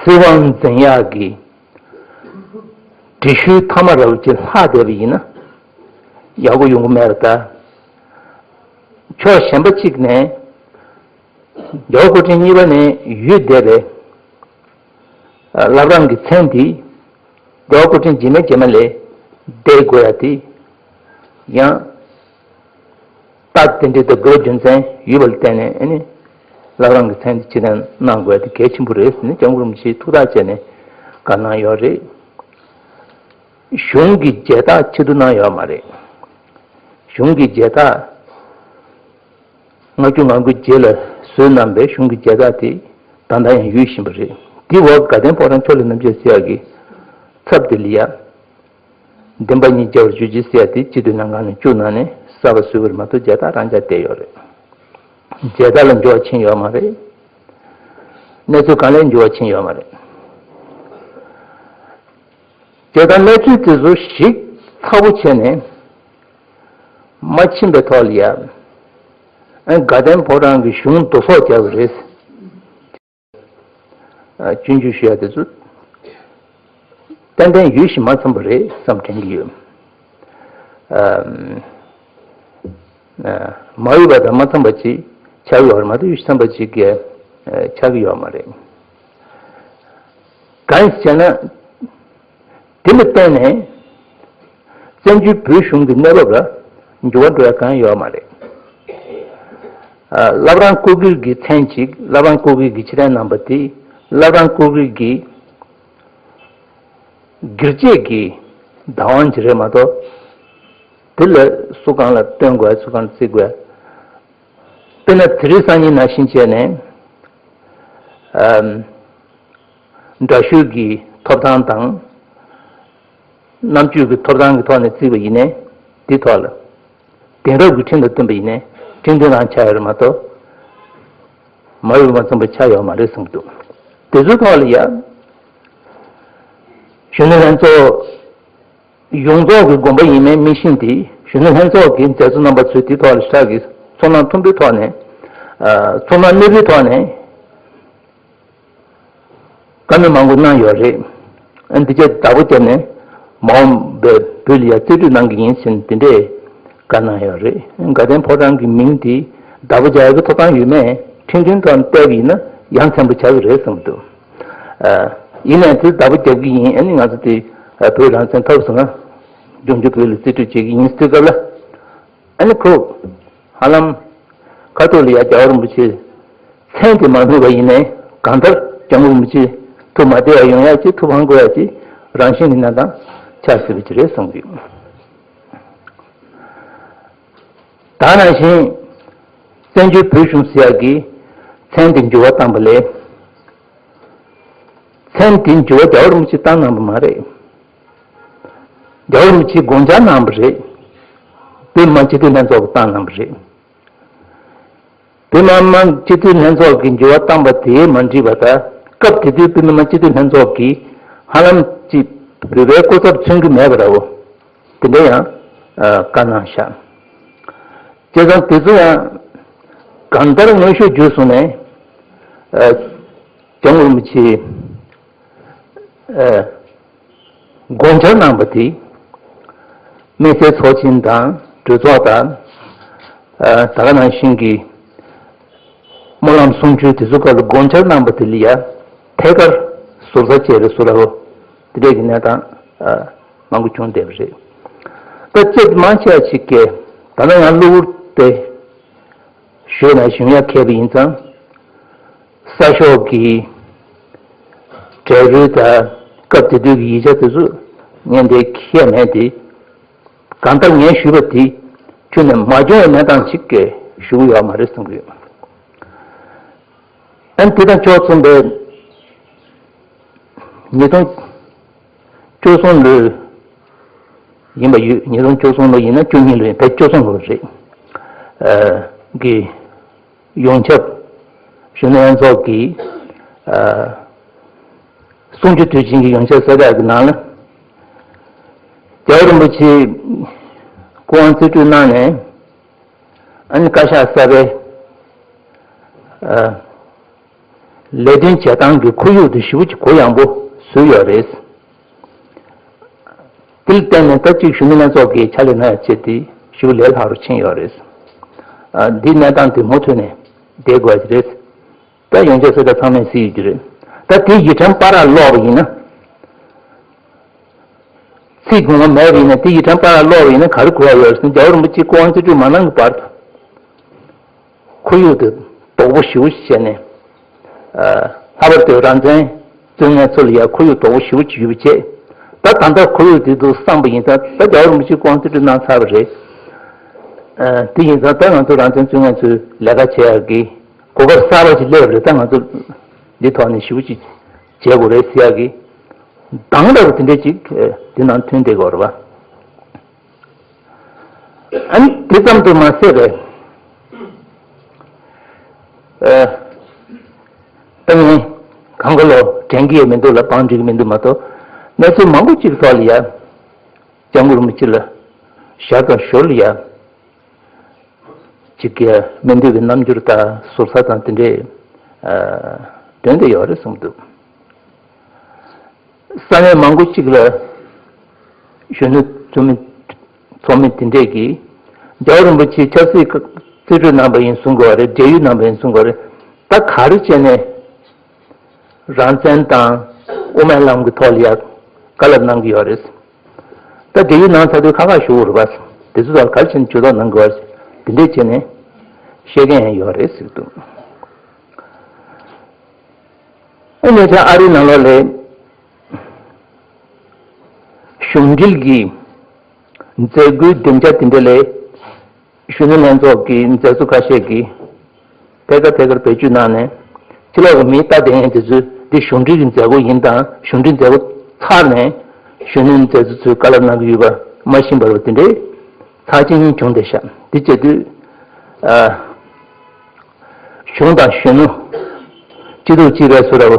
སྲིད་དབང་འཛིན་ཡག་གི་འབྲི་ཤུལ་ཐ་མ་ར་བ་ཅིག་ལྷག་བསྡད་པ་ཡིན་ན། ཡག་པོ་ཡོང་གི་མེད་པ་ལྟར། ཕྱོགས་གཞན་པ་གཅིག་ནས། རྒྱལ་བ་སྐུ་ཕྲེང་གཉིས་པ་ནས་ཡོད་བསྡད་པའི་བླ་བྲང་གི་མཚན་དེ་རྒྱལ་བ་སྐུ་ཕྲེང་རྗེས་མའི་རྗེས་མ་ལས་འདས་དགོས་ཡ་དེ་ཡང་རྟགས་དེ་འདྲའི་དང་དགོས་རྒྱུ་མཚན་ཡོད་པ་ལ་བརྟེན་ནས་ཨ་ནི་བླ་བྲང་གི་མཚན་དེ་ཕྱིར་འཐེན་གནང་དགོས་ཡ་དེ་གལ་ཆེན་པོ་རེད་ཟེར་ནས་སྐྱབས་མགོན་རིན་པོ་ཆེས་ཐུགས་ཐག་བཅད་ནས་བཀའ་གནང་ཡོད་རེད། གཞུང་གི་མཇལ་དར་ཕྱིར་བསྡུ་གནང་ཡོད་མ་རེད། གཞུང་གི་མཇལ་དར། ལྔ་བཅུ་ང་དགུ་རྗེས་ལ་བཟོས་གནང་པའི་གཞུང་གི་མཇལ་དར་དེ་ད་ལྟ་ཡང་ཡོད་བཞིན་པ་རེད། དེའི་འོག་དགའ་ལྡན་ཕོ་བྲང་ཕྱོགས་ལས་རྣམ་རྒྱལ་ཟེར་ཡག་གི་ཚབ་དེ་ལ་ཡ། བདེན་པ་ཉིད་མཇལ་བར་གྱུར་ཅིག་ཟེར་ཡག་དེ་སྤྱི་འཐུས་ལྷན་ཁང་ནས་བཅུག་གནང་ནས་གསར་པ་བཟོས་པ་རེད་མ་གཏོགས་མཇལ་དར་རང་འཇགས་བསྡད་ཡོད་རེད། མཇལ་དར་ལ་འགྱུར་བ་ཕྱིན་ཡོད་མ་རེད། གནས་ཚུལ་གང་ལ་འགྱུར་བ་ཕྱིན་ཡོད་མ་རེད། མཇལ་དར་གནས་ཚུལ་དེ་ཚོ་ཞིབ་ཚགས་པོ་བྱས་ནས་མ་ཕྱིན་པའི་ཐོག་ལ་ཡ། ཨ་དགའ་ལྡན་ཕོ་བྲང་གི་གཞུང་བསྡུ་གསོག་བྱས་པ་རེད། ཨ་སྐྱོན་བརྗོད་ཞུ་ཡ་དེ་ཚོ་ཏན་ཏན་ཡོད་བཞིན་མ་ཚང་པ་རེད་བསམ་དྲན་གྱི་ཡོད། ཨ་ཨ་མ་འོས་པ་དང་མ་འཚམས་པ་ཅིག་ཆགས་ཡོད་རེད་མ་གཏོགས་ཡོད་བཞིན་མཚམས་པ་ཅིག་གི་ཨ་ཆགས་ཀྱི་ཡོད་མ་རེད། གང་ཡིན་ཟེར་ན། དེ་ལ་བརྟེན་ནས་བཙན་བྱོལ་བོད་གཞུང་གི་གནས་བབ་ལ་འགྱུར་བ་འགྲོ་ཡ་གང་ཡང་ཡོད་མ་རེད། ཨ་བླ་བྲང་སྐུ་སྒེར་གྱི་མཚན་ཅིག་བླ་བྲང་སྐུ་སྒེར་གྱིས་ཕྱིར་འཐེན་གནང་པ་དེ་བླ་བྲང་སྐུ་སྒེར་གྱི་སྒེར་གཅེས་ཀྱི་བདག་དབང་ཅིག་རེད་མ་གཏོགས། དེ་ལ་སུ་གང་ལ་སྟོན་དགོས་སུ་གང་ལ་བརྩི་དགོས། དཔེར་ན་དེ་རིང་སང་ཉིན་ནང་བཞིན་བྱས་ནས། ཨམ། དྲག་ཤུལ་གྱི་ཐོབ་ཐང་དང་། རྣམ་དཔྱོད་ཀྱི་ཐོབ་ཐང་གི་ཐོག་ནས་བརྩིས་པ་ཡིན་ནའི་དེའི་ཐོག་ལ། དེང་རབས་ཀྱི་ཁྲིམས་དང་བསྟུན་པ་ཡིན་ནའི་ཁྲིམས་མཐུན་རང་ཆགས་ཡོད་རེད་མ་གཏོགས། མ་འོས་པ་མཚུངས་པ་ཆགས་ཡོད་མ་རེད་བསམ་གྱི་འདུག་དེ་ཚོའི་ཐོག་ལ་ཡ། གཞོན་ནུ་ལྷན་ཚོགས་ཡོངས་རྫོགས་ཀྱི་དགོངས་པ་ཡིན་མིན་མི་ཤེས་ཏེ་གཞོན་ནུ་ལྷན་ཚོགས་ཀྱི་མཛད་གཙོ་རྣམ་པ་ཚོས་དེའི་ཐོག་ལ་ཧྲག་གི་ཚོར་སྣང་མཐོན་པོའི་ཐོག་ནས། ཚོར་སྣང་གནས་པོའི་ཐོག་ནས། བཀའ་མོལ་མང་པོ་གནང་ཡོད་རེད། ཨ་འདི་ཆ་བདག་པོ་བརྒྱབ་ནས་ མ་འོངས་པའི་བོད་ལ་ཡང་རྩིས་སྤྲོད་གནང་གི་ཡིན་ཟེར་ནས་དེ་འདྲས་བཀའ་གནང་ཡོད་རེད། དགའ་ལྡན་ཕོ་བྲང་གི་མིང་དེ་བདག་པོ་རྒྱག་ཡག་གི་ཐོབ་ཐང་ཡོད་མེད་ཁྲིམས་མཐུན་ཐོག་ནས་བལྟས་པ་ཡིན་ན་ཡ་མཚན་པོ་ཆགས་ཀྱི་རེད་བསམ་གྱི་འདུག་ཨ། ཡིན་ནའི་དེ་བདག་པོ་རྒྱག་གི་ཡིན། ཨ་ནི་ང་ཚོ་དེ་ཨ་བོད་རང་བཙན་ཐོབ་སོང་ན་འབྱུང་འགྱུར་བོད་ལ་རྩིས་སྤྲོད་བྱེད་ཀྱི་ཡིན་ཟེར་དུས་སྐབས་ལ། ཨ་ནི་ཁོ་ཧ་ལམ་ཁ་ཐོག་ལ་ཡ་རྒྱལ་བ་རིན་པོ་ཆེ་མཚན་དེ་མ་སྨོས་པ་ཡིན་ནའི་གང་ལྟར་སྐྱབས་མགོན་རིན་པོ་ཆེ་ཐུགས་མ་བདེ་བ་ཡོང་ཡག་ཅིག་ཐུགས་ཕངས་དགོས་ཡག་ཅིག་རང་བཞིན་གྱི་གནས་སྟངས་ཆགས་སྲིད་པ་ཅིག་རེད་གསུངས་ཡོད། ད་ནང་བཞིན་བཙན་བྱོལ་བོད་གཞུང་ཟེར་ཡག་གི་མཚན་དེ་འགྱུར་བ་བཏང་པ་ལས། མཚན་དེ་འགྱུར་བ་རྒྱལ་བ་རིན་པོ་ཆེས་བཏང་གནང་པ་མ་རེད། རྒྱལ་བ་རིན་པོ་ཆེས་དགོངས་འཆར་གནང་བ་རེད། བོད་མི་མང་སྤྱི་འཐུས་ལྷན་ཚོགས་ཀྱིས་བཏང་གནང་བ་རེད། བོད་མི་མང་སྤྱི་འཐུས་ལྷན་ཚོགས་ཀྱིས་འགྱུར་བ་བཏང་པ་དེས་མ་འགྲིག་པ་དང་། སྐབས་དེ་དུས་བོད་མི་མང་སྤྱི་འཐུས་ལྷན་ཚོགས་ཀྱིས་ཧ་ལམ་ཅིག་བོད་པའི་སྐུ་ཚབ་མཚོན་གྱི་མེད་པ་འདྲ་བོ་དེ་འདྲ་ཡང་ཨ་བཀའ་གནང་ཤག་བྱས་ཙང་དེ་ཚོ་ཡང་གང་ལྟར་དངོས་ཤུགས་བརྒྱུད་སོང་ནས་ཨ་སྐྱབས་མགོན་རིན་པོ་ཆེ་ཨ་དགོངས་འཆར་གནང་པ་དེ། དམིགས་བསལ་ཚོགས་ཆེན་དང་གྲོས་ཚོགས་དང་། ཨ་ད་ག་ནང་བཞིན་གྱི་སྨོན་ལམ་གསུང་ཆོས་དེ་ཚོ་སྐབས་ལ་དགོངས་འཆར་གནང་པ་དེ་ལ་ཡ་ཐད་ཀར་ཟུར་ཟ་བྱས་པའི་བཟོ་འདྲ་བོ་དེ་འདྲས་ཀྱི་གནས་སྟངས་ཨ་མང་པོ་བྱུང་བསྡད་པ་རེད། ད་སྤྱིར་མང་ཆེ་བ་ཞིག་གིས་ད་ལྟ་ཡང་གློ་བུར་དེ་ཞུས་ན་ཞུ་ཡག་ཁེལ་བ་ཡིན་ཙང་། གསར་ཤོག་གི་འབྲས་བུ་དང་སྐབས་དེ་དུས་ཀྱི་ཡིག་ཆ་དེ་ཚོ་ངས་འདིར་འཁྱེར་མེད་དེ། གང་ལྟར་ངས་ཞུས་པ་དེ་ཁྱོན་ནས་མ་བྱུང་བའི་གནས་སྟངས་ཤིག་གིས་ཞུ་གི་ཡོད་མ་རེད་བསམ་གྱི་ཡོད། ཨ་ནི་དེ་དང་ཕྱོགས་མཚུངས་པའི་ཉིས་སྟོང་བཅུ་གསུམ་ལོའི་ཡིན་པ་ཡོད། ཉིས་སྟོང་བཅུ་གསུམ་ལོ་ཡིན་ན་བཅུ་གཉིས་ལོ་ཡིན། ད་བཅུ་གསུམ་ལོ་རེད། ཨ་གི་ཡོངས་ཁྱབ་གཞོན་ནུ་ལྷན་ཚོགས་ཀྱི་ཨ་གསུང་ཆོས་དུས་ཆེན་གྱི་ཡོངས་ཁྱབ་གསལ་བསྒྲགས་ཀྱི་ནང་ལ། རྒྱལ་བ་རིན་པོ་ཆེ་སྐུ་དབང་རྩིས་སྤྲོད་གནང་ནས་ཨ་ནི་བཀའ་ཤག་གསར་པའི་ཨ་ལས་དོན་བྱེད་སྟངས་ཀྱི་ཁོར་ཡུག་དེ་ཞེ་པོ་ཅིག་གུ་ཡངས་པོ་བཟོས་ཡོད་རེད། དེ་ལ་བརྟེན་ནས་ད་གཅིག་གཞོན་ནུ་ལྷན་ཚོགས་ཀྱི་ཕྱག་ལས་གནང་ཡག་ཆེད་དེ་ཞེ་པོ་ལས་སླ་རུ་ཕྱིན་ཡོད་རེད། ཨ་འདིའི་གནས་སྟངས་དེ་མུ་མཐུད་ནས་བསྡད་དགོས་ཀྱི་རེད། ད་ཡོངས་ཁྱབ་གསལ་བསྒྲགས་ཚང་མས་གཟིགས་ཡོད་ཀྱི་རེད། ད་དེ་ཡིག་ཕྲེང་པར་ར་ཀློག་པ་ཡིན་ན། ཚིག་གོང་མ་མེད་པ་ཡིན་ན་དེ་ཡིག་ཕྲེང་པར་ར་ཀློག་པ་ཡིན་ན་ག་རེ་གོ་ཡག་ཡོད་རེད་ཟེར་ན། རྒྱལ་བ་རིན་པོ་ཆེ་སྐུ་དབང་རྩིས་སྤྲོད་མ་གནང་གི་བར་དུ། ཁོར་ཡུག་དེ་དོག་པོ་ཞེ་པོ་ཞིག་བྱས་ནས། ཨ་ལྷག་པར་དུ་རང་བཙན་རྩོད་མཁན་ཚོ་ལ་ཡང་ཁོར་ཡུག་དོག་པོ་ཞེ་པོ་ཅིག་ཡོད་པ་བྱས། ད་ད་ལྟ་ཁོར་ཡུག་དེ་ཚོ་བསམ་པ་ཡིན་ཙང་། ད་རྒྱལ་བ་རིན་པོ་ཆེ་སྐུ་དབང་རྩིས་སྤྲོད་གནང་ཚར་བ་རེད། ཨ་དེ་ཡིན་ཙང་ད་ང་ཚོ་རང་བཙན་རྩོད་མཁན་ཚོས་ལས་ཀ་བྱེད་ཡག་གི་གོ་སྐབས་གསར་པ་ཅིག་སླེབས་པ་རེད། ད་ང་ཚོ་འདི་ཐོག་ནས་ཞེ་པོ་ཅིག་བྱེད་དགོས་རེད་ཟེར་ཡག་གི་གདངས་འདྲ་བོ་དེ་འདྲས་ཅིག་ཨ་འདི་ནང་ཐོན་བསྡད་ཀྱི་ཡོད་རེད་པ། ཨ་ནི་དེ་ཙམ་དུ་མ་ཟད་པའི། ཨ་ད་ངས་གང་ག་ལོ་དྲན་གྱི་ཡོད་མི་འདུག་ལ། བང་སྒྲིག་གི་མི་འདུག་མ་གཏོགས། གནས་ཚུལ་མང་པོ་ཅིག་ཐོག་ལ་ཡ་སྐྱབས་མགོན་རིན་པོ་ཆེ་ལ་ཞར་དང་ཞོར་ལ་ཡ་ཅིག་གི་སྨིན་དུས་ཀྱི་རྣམ་འགྱུར་དང་ཟུར་ཟ་དང་དེ་འདྲས་ཨ་དོན་དེ་ཡོད་རེད་གསུངས་འདུག་ས་གནས་མང་པོ་ཅིག་ལ་གཞོན་ནུ་ཚོགས་མི་ཚོགས་མི་དེ་འདྲས་ཀྱིས་རྒྱལ་བ་རིན་པོ་ཆེ་ཆབ་སྲིད་རྩིས་སྤྲོད་གནང་པ་ཡིན་གསུང་གི་ཡོད་རེད། བགྲེས་ཡོལ་གནང་པ་ཡིན་གསུང་གི་ཡོད་རེད། ད་ག་རེ་བྱས་ནས་རང་བཙན་དང་དབུ་མའི་ལམ་གྱི་ཐོག་ལ་ཡ་བཀའ་སློབ་གནང་གི་ཡོད་རེད། ད་བགྲེས་ཡོལ་གནང་ཚར་དུས་ཁ་ཁ་ཞུ་དགོས་རེད་པ། དེ་ཚོ་ལ་ག་རེ་བྱས་ནས་ཇུས་གཏོགས་གནང་དགོས་པ་དེ་འདྲས་བྱས་ནས་བཤད་མཁན་ཡང་ཡོད་རེད་ཟེར་གྱི་འདུག་ཨ་ནི་ད་ཨ་རིའི་ནང་ལོགས་ལ་གཞུང་འབྲེལ་གྱི་མཛད་སྒོའི་སྡིངས་ཆ་དེ་འདྲ་ལ་གཞོན་ནུ་ལྷན་ཚོགས་ཀྱི་མཛད་གཙོ་ཁ་ཤས་ཀྱིས་ཐད་ཀར་ཐད་ཀར་བེད་སྤྱོད་གནང་ནས། ཕྱི་ལོགས་ཀྱི་མིས་ལྟ་བསྡད་མཁན་དེ་ཚོས་འདི་གཞུང་འབྲེལ་གྱི་མཛད་སྒོ་ཡིན་དང་། གཞུང་འབྲེལ་མཛད་སྒོ་ཚར་ནས་གཞོན་ནུའི་མཛད་གཙོ་ཚོས་བཀའ་སློབ་གནང་གི་ཡོད་པ་མ་ཤེས་པ་རེད་པ། དེ་འདྲའི་ཚར་གཅིག་གཉིས་བྱུང་བསྡད་ཤག་འདི་བྱེད་དུས་ཨ་གཞུང་དང་གཞོན་ནུ་སྐྱིད་སྡུག་སྐྱིད་པའི་བཟོ་འདྲ་བོ་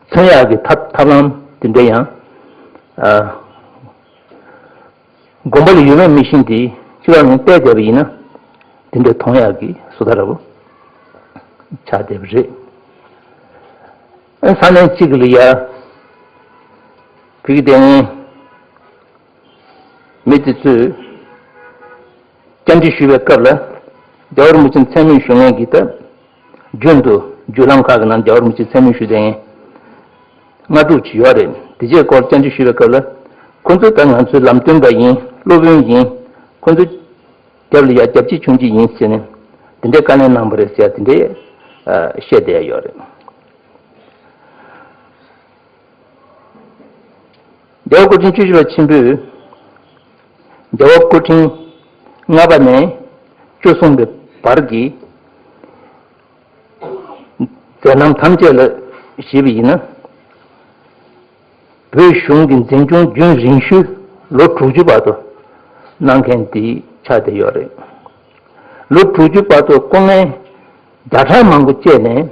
མཚོན་ཡག་གི་ཐབས་ཐབས་ལམ་དེ་འདྲ་ཡང་ཨ་དགོངས་པ་ལ་ཡོད་མེད་མི་ཤེས་ཏེ་ཕྱི་ལོགས་ནས་བལྟས་བསྡད་པ་ཡིན་ན་དེ་འདྲ་མཐོང་ཡག་གི་བཟོ་ལྟ་འདྲ་བོ་ཆགས་བསྡད་པ་རེད། ཨ་ས་གནས་གཅིག་ལ་ཡ་བོད་ཀྱི་དེ་སྔོན་ མི་དེ་ཚོས་བཅར་འདྲི་ཞུས་པའི་སྐབས་ལ། རྒྱལ་བ་རིན་པོ་ཆེ་མཚན་སྨད་ཞུ་མཁན་གྱི་ད། རྒྱུན་དུ་བརྒྱུད་ལམ་ཁག་གི་ནང་རྒྱལ་བ་རིན་པོ་ཆེ་མཚན་སྨད་ཞུས་བསྡད་མཁན་ལྔ་དྲུག་ཅིག་ཡོད་རེད། དེ་རྗེས་སྐོར་བཅར་འདྲི་ཞུས་པའི་སྐབས་ལ། ཁོ་ཚོས་ད་ང་ཚོའི་ལམ་སྟོན་པ་ཡིན། སློབ་དཔོན་ཡིན། ཁོ་ཚོའི་རྒྱབ་ལ་ཡ་རྒྱབ་སྐྱེད་བྱུང་གི་ཡིན་ཟེར་ནས། དེ་འདྲའི་བཀའ་ལན་གནང་བ་རེད་ཟེར་ཡ་དེ་འདྲའི་ཨ་བཤད་བསྡད་ཡ་ཡོད་རེད། རྒྱལ་བ་སྐུ་ཕྲེང་བཅུ་བཞི་པ་ཆེན་པོས། རྒྱལ་བ་སྐུ་ཕྲེང་ལྔ་པ་ནས་བཅུ་གསུམ་པའི་བར་གྱི་མཛད་རྣམ་ཐམས་ཅད་ལ་གཞིགས་པ་ཡིན་ན། བོད་གཞུང་གི་འཛིན་སྐྱོང་རྒྱུན་རིང་ཤོས་ལོ་དྲུག་ཅུ་བར་དུ་གནང་མཁན་དེ་ཆགས་བསྡད་ཡོད་རེད། ལོ་དྲུག་ཅུ་བར་དུ་སྐུ་ངལ་བརྒྱ་ཕྲག་མང་པོ་སྤྱད་ནས།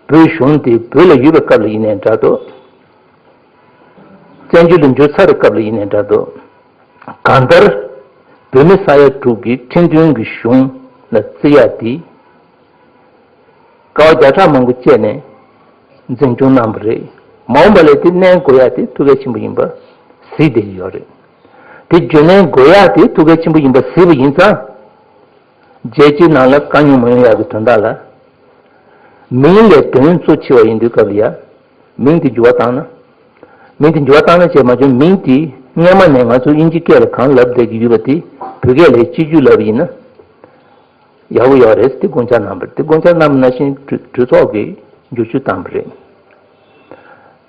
བོད་གཞུང་དེ་བོད་ལ་ཡོད་པའི་སྐབས་ལ་ཡིན་ནའི་འདྲ་འདུག་བཙན་བྱོལ་དུ་འབྱོར་ཚར་བའི་སྐབས་ལ་ཡིན་ནའི་འདྲ་འདུག་གང་ལྟར། བོད་མི་ས་ཡ་དྲུག་གི་ཁྲིམས་མཐུན་གྱི་གཞུང་ལ་བརྩི་ཡ་དེ། དཀའ་བ་བརྒྱ་ཕྲག་མང་པོ་སྤྱད་ནས་འཛིན་སྐྱོང་གནང་བ་རེད། མ་འོངས་པ་ལ་དེ་གནས་དགོས་ཡ་དེ་ཐུགས་གལ་ཆེན་པོ་ཡིན་པ་གཟིགས་བསྡད་ཀྱི་ཡོད་རེད། དེ་རྒྱུན་གནས་དགོས་ཡ་དེ་ཐུགས་གལ་ཆེན་པོ་ཡིན་པ་གཟིགས་པ་ཡིན་ཙང་། རྒྱལ་སྤྱིའི་ནང་ལ་དཀའ་རྙོག་མ་ཡོང་ཡག་གི་དོན་དག་ལ། མིང་ལས་དོན་གཙོ་ཆེ་བ་ཡིན་དུས་སྐབས་ལ་ཡ། མིང་དེ་འགྱུར་བ་བཏང་ན། མིང་དེ་འགྱུར་བ་བཏང་ན་བྱས་མ་བྱུང་། མིང་དེ་སྔས་མ་ནས་ང་ཚོ་དབྱིན་ཇི་སྐད་ལ་གང་ལབ་བསྡད་ཀྱི་ཡོད་པ་དེ་བོད་སྐད་ལ་གཅིག་གྱུར་ལབ་པ་ཡིན་ན་ཡག་པོ་ཡོད་རེད་ཟེར་དེ་དགོངས་འཆར་གནང་བ་རེད། དེ་དགོངས་འཆར་གནང་བ་ནང་བཞིན་གྲོས་གྲོས་ཚོགས་ཀྱིས་བསྒྱུར་བཅོས་བཏང་བ་རེད།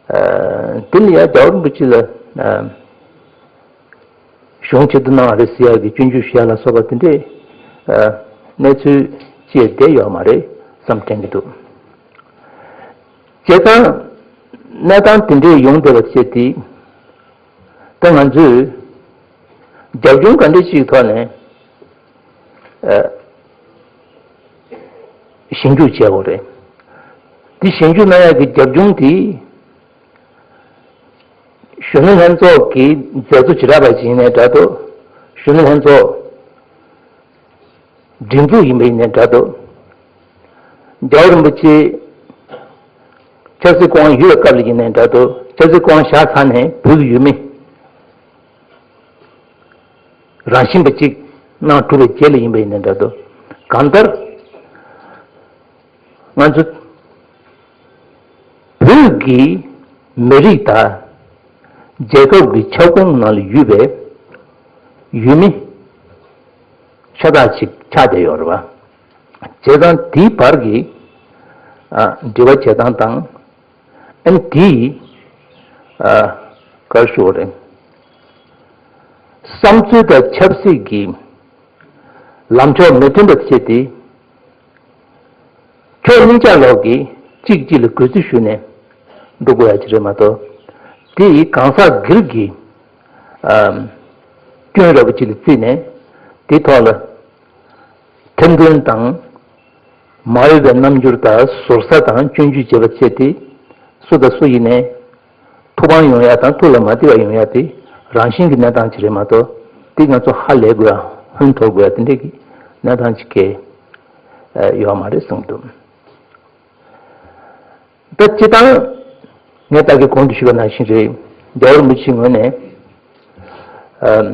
ཨ། དེ་ནི་ཡང་རྒྱལ་བ་རིན་པོ་ཆེ་ལ། ཨ། གཞུང་ཆེད་དུ་གནང་བ་རེད་ཟེར་ཡག་གི་སྐྱོན་བརྗོད་ཞུ་ཡག་ལ་སོགས་པ་དེ་འདྲའི། ཨ། གནས་ཚུལ་ཅིག་བསྡད་ཡོད་མ་རེད་བསམ་དྲན་གྱི་འདུག་བྱས་ཙང་། གནས་སྟངས་དེ་འདྲའི་ཡོང་བསྡད་པ་བྱས་ཏེ། ད་ང་ཚོས་རྒྱབ་ལྗོངས་ག་འདྲ་ཞིག་ཐོག་ནས། ཨ། ཞིབ་འཇུག་བྱས་པ་རེད། དེ་ཞིབ་འཇུག་གནང་ཡག་གི་རྒྱབ་ལྗོངས་དེ། གཞོན་ནུ་ལྷན་ཚོགས་ཀྱི་མཛད་གཙོ་བྱེ་བྲག་པ་ཞིག་ཡིན་ནའི་འདྲ་འདུག་གཞོན་ནུ་ལྷན་ཚོགས་སྒྲིག་འཛུགས་ཡིན་པ་ཡིན་ནའི་འདྲ་འདུག་རྒྱལ་བ་རིན་པོ་ཆེ་ཆབ་སྲིད་སྐུ་དབང་ཡོད་པའི་སྐབས་ལ་ཡིན་ནའི་འདྲ་འདུག་ཆབ་སྲིད་སྐུ་དབང་བཞག་ཚར་ནས་བོད་ཀྱི་ཡུལ་མི་རང་བཞིན་པ་གཅིག་གནང་གྲུབ་པའི་རྗེས་ལ་ཡིན་པ་ཡིན་ནའི་འདྲ་འདུག་གང་ལྟར། ང་ཚོ་བོད་ཀྱི་མི་རིགས་དང་རྒྱལ་ཁབ་ཀྱི་ཁྱབ་ཁོངས་ནང་ལ་ཡོད་པའི་ཡུལ་མི་ཤ་སྟག་ཅིག་ཆགས་བསྡད་ཡོད་རེད་པ། བྱས་ཙང་དེའི་བར་གྱི་ཨ་འབྲེལ་བ་བྱེད་སྟངས་དང་། ཨ་ནི་དེའི་ཨ་ག་རེ་ཞུ་དགོས་རེད། བསམ་ཚུལ་དང་ཆབ་སྲིད་ཀྱི་ལམ་ཕྱོགས་མི་མཐུན་པ་བྱས་ཏེ། ཕྱོགས་གཉིས་ཆ་ལོག་གིས་གཅིག་གཅིག་ལ་གུས་བརྩི་ཞུས་ནས་འགྲོ་དགོས་ཡ་ཅིག་རེད་མ་གཏོགས། དེ་ཡི་གང་ཟག་སྒེར་གྱི་ཨམ་སྐྱོན་ར་བ་ཅིག་ལ་བརྩིས་ནས་དེ་ཐོག་ལ་ཁྲིམས་མཐུན་དང་མ་འོས་པའི་རྣམ་འགྱུར་དང་ཟུར་ཟ་དང་སྐྱོན་བརྗོད་བྱེད་པ་བྱས་ཏེ་སུ་དང་སུ་ཡིན་ནའི་ཐུགས་ཕམ་ཡོང་ཡ་དང་ཐུགས་ལ་མ་བདེ་བ་ཡོང་ཡ་དེ་རང་བཞིན་གྱི་གནས་སྟངས་ཅིག་རེད་མ་གཏོགས། དེ་ང་ཚོ་ཧ་ལས་དགོས་ཡ་ཧོན་འཐོར་དགོས་ཡ་དེ་འདྲས་ཀྱི་གནས་སྟངས་ཅིག་གས་ཡོད་མ་རེད་གསུངས་འདུག་ད་སྤྱི་བཏང་ངས་ད་གིན་གོང་དུ་ཞུས་པ་ནང་བཞིན་རེད། རྒྱལ་བ་རིན་པོ་ཆེའི་ངོས་ནས་ཨམ་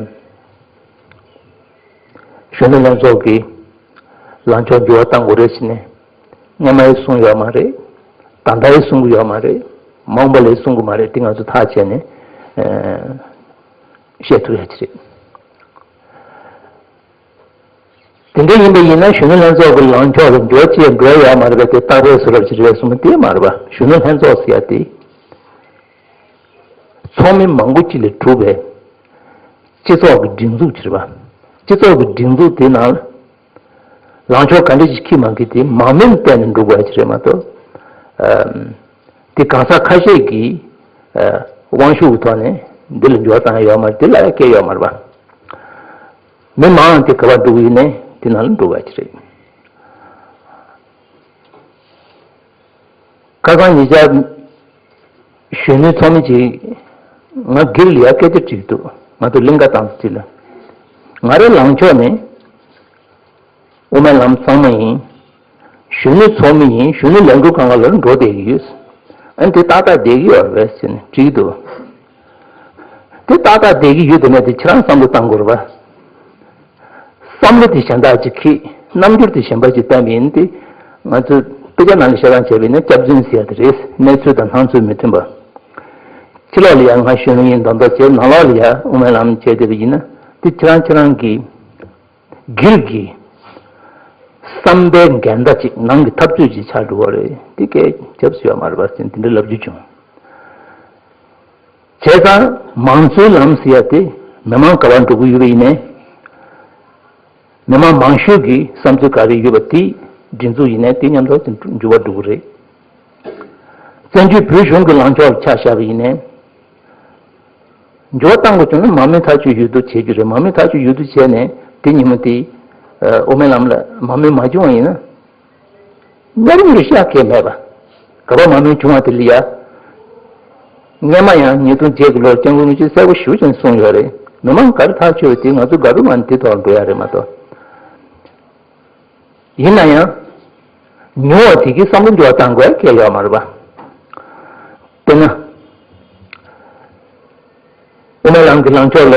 གཞོན་ནུ་ལྷན་ཚོགས་ཀྱི་ལངས་ཕྱོགས་འགྱུར་བ་གཏང་དགོས་རེད་ཟེར་ནས་སྔོན་མ་ཡང་གསུངས་ཡོད་མ་རེད། ད་ལྟ་ཡང་གསུང་གི་ཡོད་མ་རེད། མ་འོངས་པ་ལ་ཡང་གསུང་གི་མ་རེད། དེ་ང་ཚོ་ཐག་བཅད་ནས་ཨ་བཤད་ཐུབ་ཡ་ཅིག་རེད། དེ་འདྲ་ཡིན་པ་ཡིན་ན་གཞོན་ནུ་ལྷན་ཚོགས་ཀྱི་ལངས་ཕྱོགས་ལ་འགྱུར་བ་ཅི་ཡང་འགྲོ་ཡ་ཡོད་མ་རེད་པས། དེ་རྟག་པར་བཟོ་རབས་ཅིག་རེད་གསུངས་པ་དེ་མ་རེད་པ། གཞོན་ནུ་ལྷན་ཚོགས་ཟེར་ཡ་དེ་ཚོགས་མི་མང་པོ་ཅིག་ལས་གྲུབ་པའི་སྤྱི་ཚོགས་ཀྱི་སྒྲིག་འཛུགས་ཅིག་རེད་པ། སྤྱི་ཚོགས་ཀྱི་སྒྲིག་འཛུགས་དེ་ནང་ལངས་ཕྱོགས་ག་འདྲ་ཞིག་འཁྱེར་མ་འཁྱེར་དེ་མང་མོས་བལྟས་ནས་འགྲོ་དགོས་ཡ་ཅིག་རེད་མ་གཏོགས། ཨམ། དེ་གང་ཟག་ཁ་ཤས་ཀྱིས་ཨ་དབང་ཤུགས་ཀྱི་ཐོག་ནས་འདི་ལ་འགྱུར་བ་བཏང་ཡ་ཡོད་མ་རེད། དེ་ལ་ཡ་སྐད་ཡོད་མ་རེད་པ། མི་མང་དེ་ག་པར་འགྲོ་གི་ཡིན་ནའི་དེ་ནང་ལ་འགྲོ་དགོས་ཡ་ཅིག་རེད། ཁ་སང་ཉེ་ཆར་གཞོན་ནུའི་ཚོགས་མི་ཅིག་ང་སྒེར་ལ་ཡ་སྐད་ཆ་དྲིས་འདུག་ང་ཚོ་གླིང་ག་ཏང་ཙི་ལ། ང་རའི་ལངས་ཕྱོགས་ནས་དབུ་མའི་ལམ་གཙང་མ་ཡིན། གཞོན་ནུ་ཚོགས་མི་ཡིན། གཞོན་ནུ་ལས་འགུལ་ཁང་ཁ་ལ་འགྲོ་བསྡད་ཀྱི་ཡོད། ཨ་ནི་དེ་ཏག་ཏག་བསྡད་ཀྱི་ཡོད་རེད་ཟེར་ནས་དྲིས་འདུག་དེ་ཏག་ཏག་བསྡད་ཀྱི་ཡོད་དེ་མེད་དེ་ཁྱེད་རང་བསམ་བློ་བཏང་དགོས་རེད་པ། བསམ་བློ་དེ་གཞན་དག་ཅིག་འཁྱེར། རྣམ་འགྱུར་དེ་གཞན་པ་ཅིག་བསྟན་པ་ཡིན་ཏེ། ང་ཚོས་དཔེ་ཆ་ནང་ལ་བཤད་སྟངས་བྱས་པ་ཡིན་ན་སྐྱག་རྫུན་ཟེར་ཡ་དེ་རེད། གནས་ཚུལ་དང་སྣང་ཚུལ་མི་མཐུན་པ། ཕྱི་ལོགས་ལ་ཡང་ང་གཞོན་ནུ་ཡིན་མདོག་མདོག་བྱས། ནང་ལོགས་ལ་ཡང་དབུ་མའི་ལམ་བྱས་བསྡད་པ་ཡིན་ན། དེ་ཁྱེད་རང་ཁྱེད་རང་གི་སྒེར་གྱི་བསམ་པའི་འགལ་ཟླ་ཅིག་ནང་གི་འཐབ་རྩོད་ཅིག་ཆགས་འགྲོ་བ་རེད། དེ་སྐད་རྒྱབ་སུ་ཡོད་མ་རེད་པ་ཟེར་དེ་འདྲ་ལབ་རྒྱུ་བྱུང་། བྱས་ཙང་མང་གཙོའི་ལམ་ཟེར་ཡ་དེ་མི་མང་ག་པར་འགྲོ་གི་ཡོད་པ་ཡིན་ནའི། མི་མང་མང་ཤོས་ཀྱི་བསམ་ཚུལ་ག་རེ་ཡོད་པ་དེ་སྒྲིག་འཛུགས་ཡིན་ནའི་དེ་མཉམ་དུ་འགྱུར་བ་འགྲོ་གི་རེད། བཙན་བྱོལ་བོད་གཞུང་གི་ལངས་ཕྱོགས་ལ་ཆ་བཞག་པ་ཡིན་ནའི། འགྱུར་བ་གཏང་དགོས་བྱུང་ན་མང་མོས་ཐག་གཅོད་ཡོད་དུ་བྱེད་རྒྱུ་རེད། མང་མོས་ཐག་གཅོད་ཡོད་དུ་བྱས་ནས་དེ་ཉིན་མོ་དེ་དབུ་མའི་ལམ་ལ་མང་མོས་མ་བྱུང་བ་ཡིན་ན། མཉམ་ཉིད་ཤ་ཁེ་མེད་པ། ག་པར་མ་མོས་བྱུང་བ་དེ་ལ་ཡ། སྔས་མ་ཡང་ཉིས་སྟོང་བརྒྱད་ཀྱི་ལོར་སྐྱབས་མགོན་རིན་པོ་ཆེས་གསལ་པོ་ཞེ་པོ་ཅིག་གསུངས་ཡོད་རེད། མི་མང་ག་རེ་ཐག་ཆོད་པ་དེ་ང་ཚོ་དགའ་སྡུག་ངང་དེ་ཐོག་འགྲོ་ཡ་རེད་མ་གཏོགས། ཡིན་ན་ཡང་། ཉུང་བ་དེ་གིས་བསམ་བློ་འགྱུར་བ་གཏང་དགོས་གལ་ཡོད་མ་རེད་པ། དཔེར་ན། དབུ་མའི་ལམ་གྱི་ལངས་ཕྱོགས་ལ།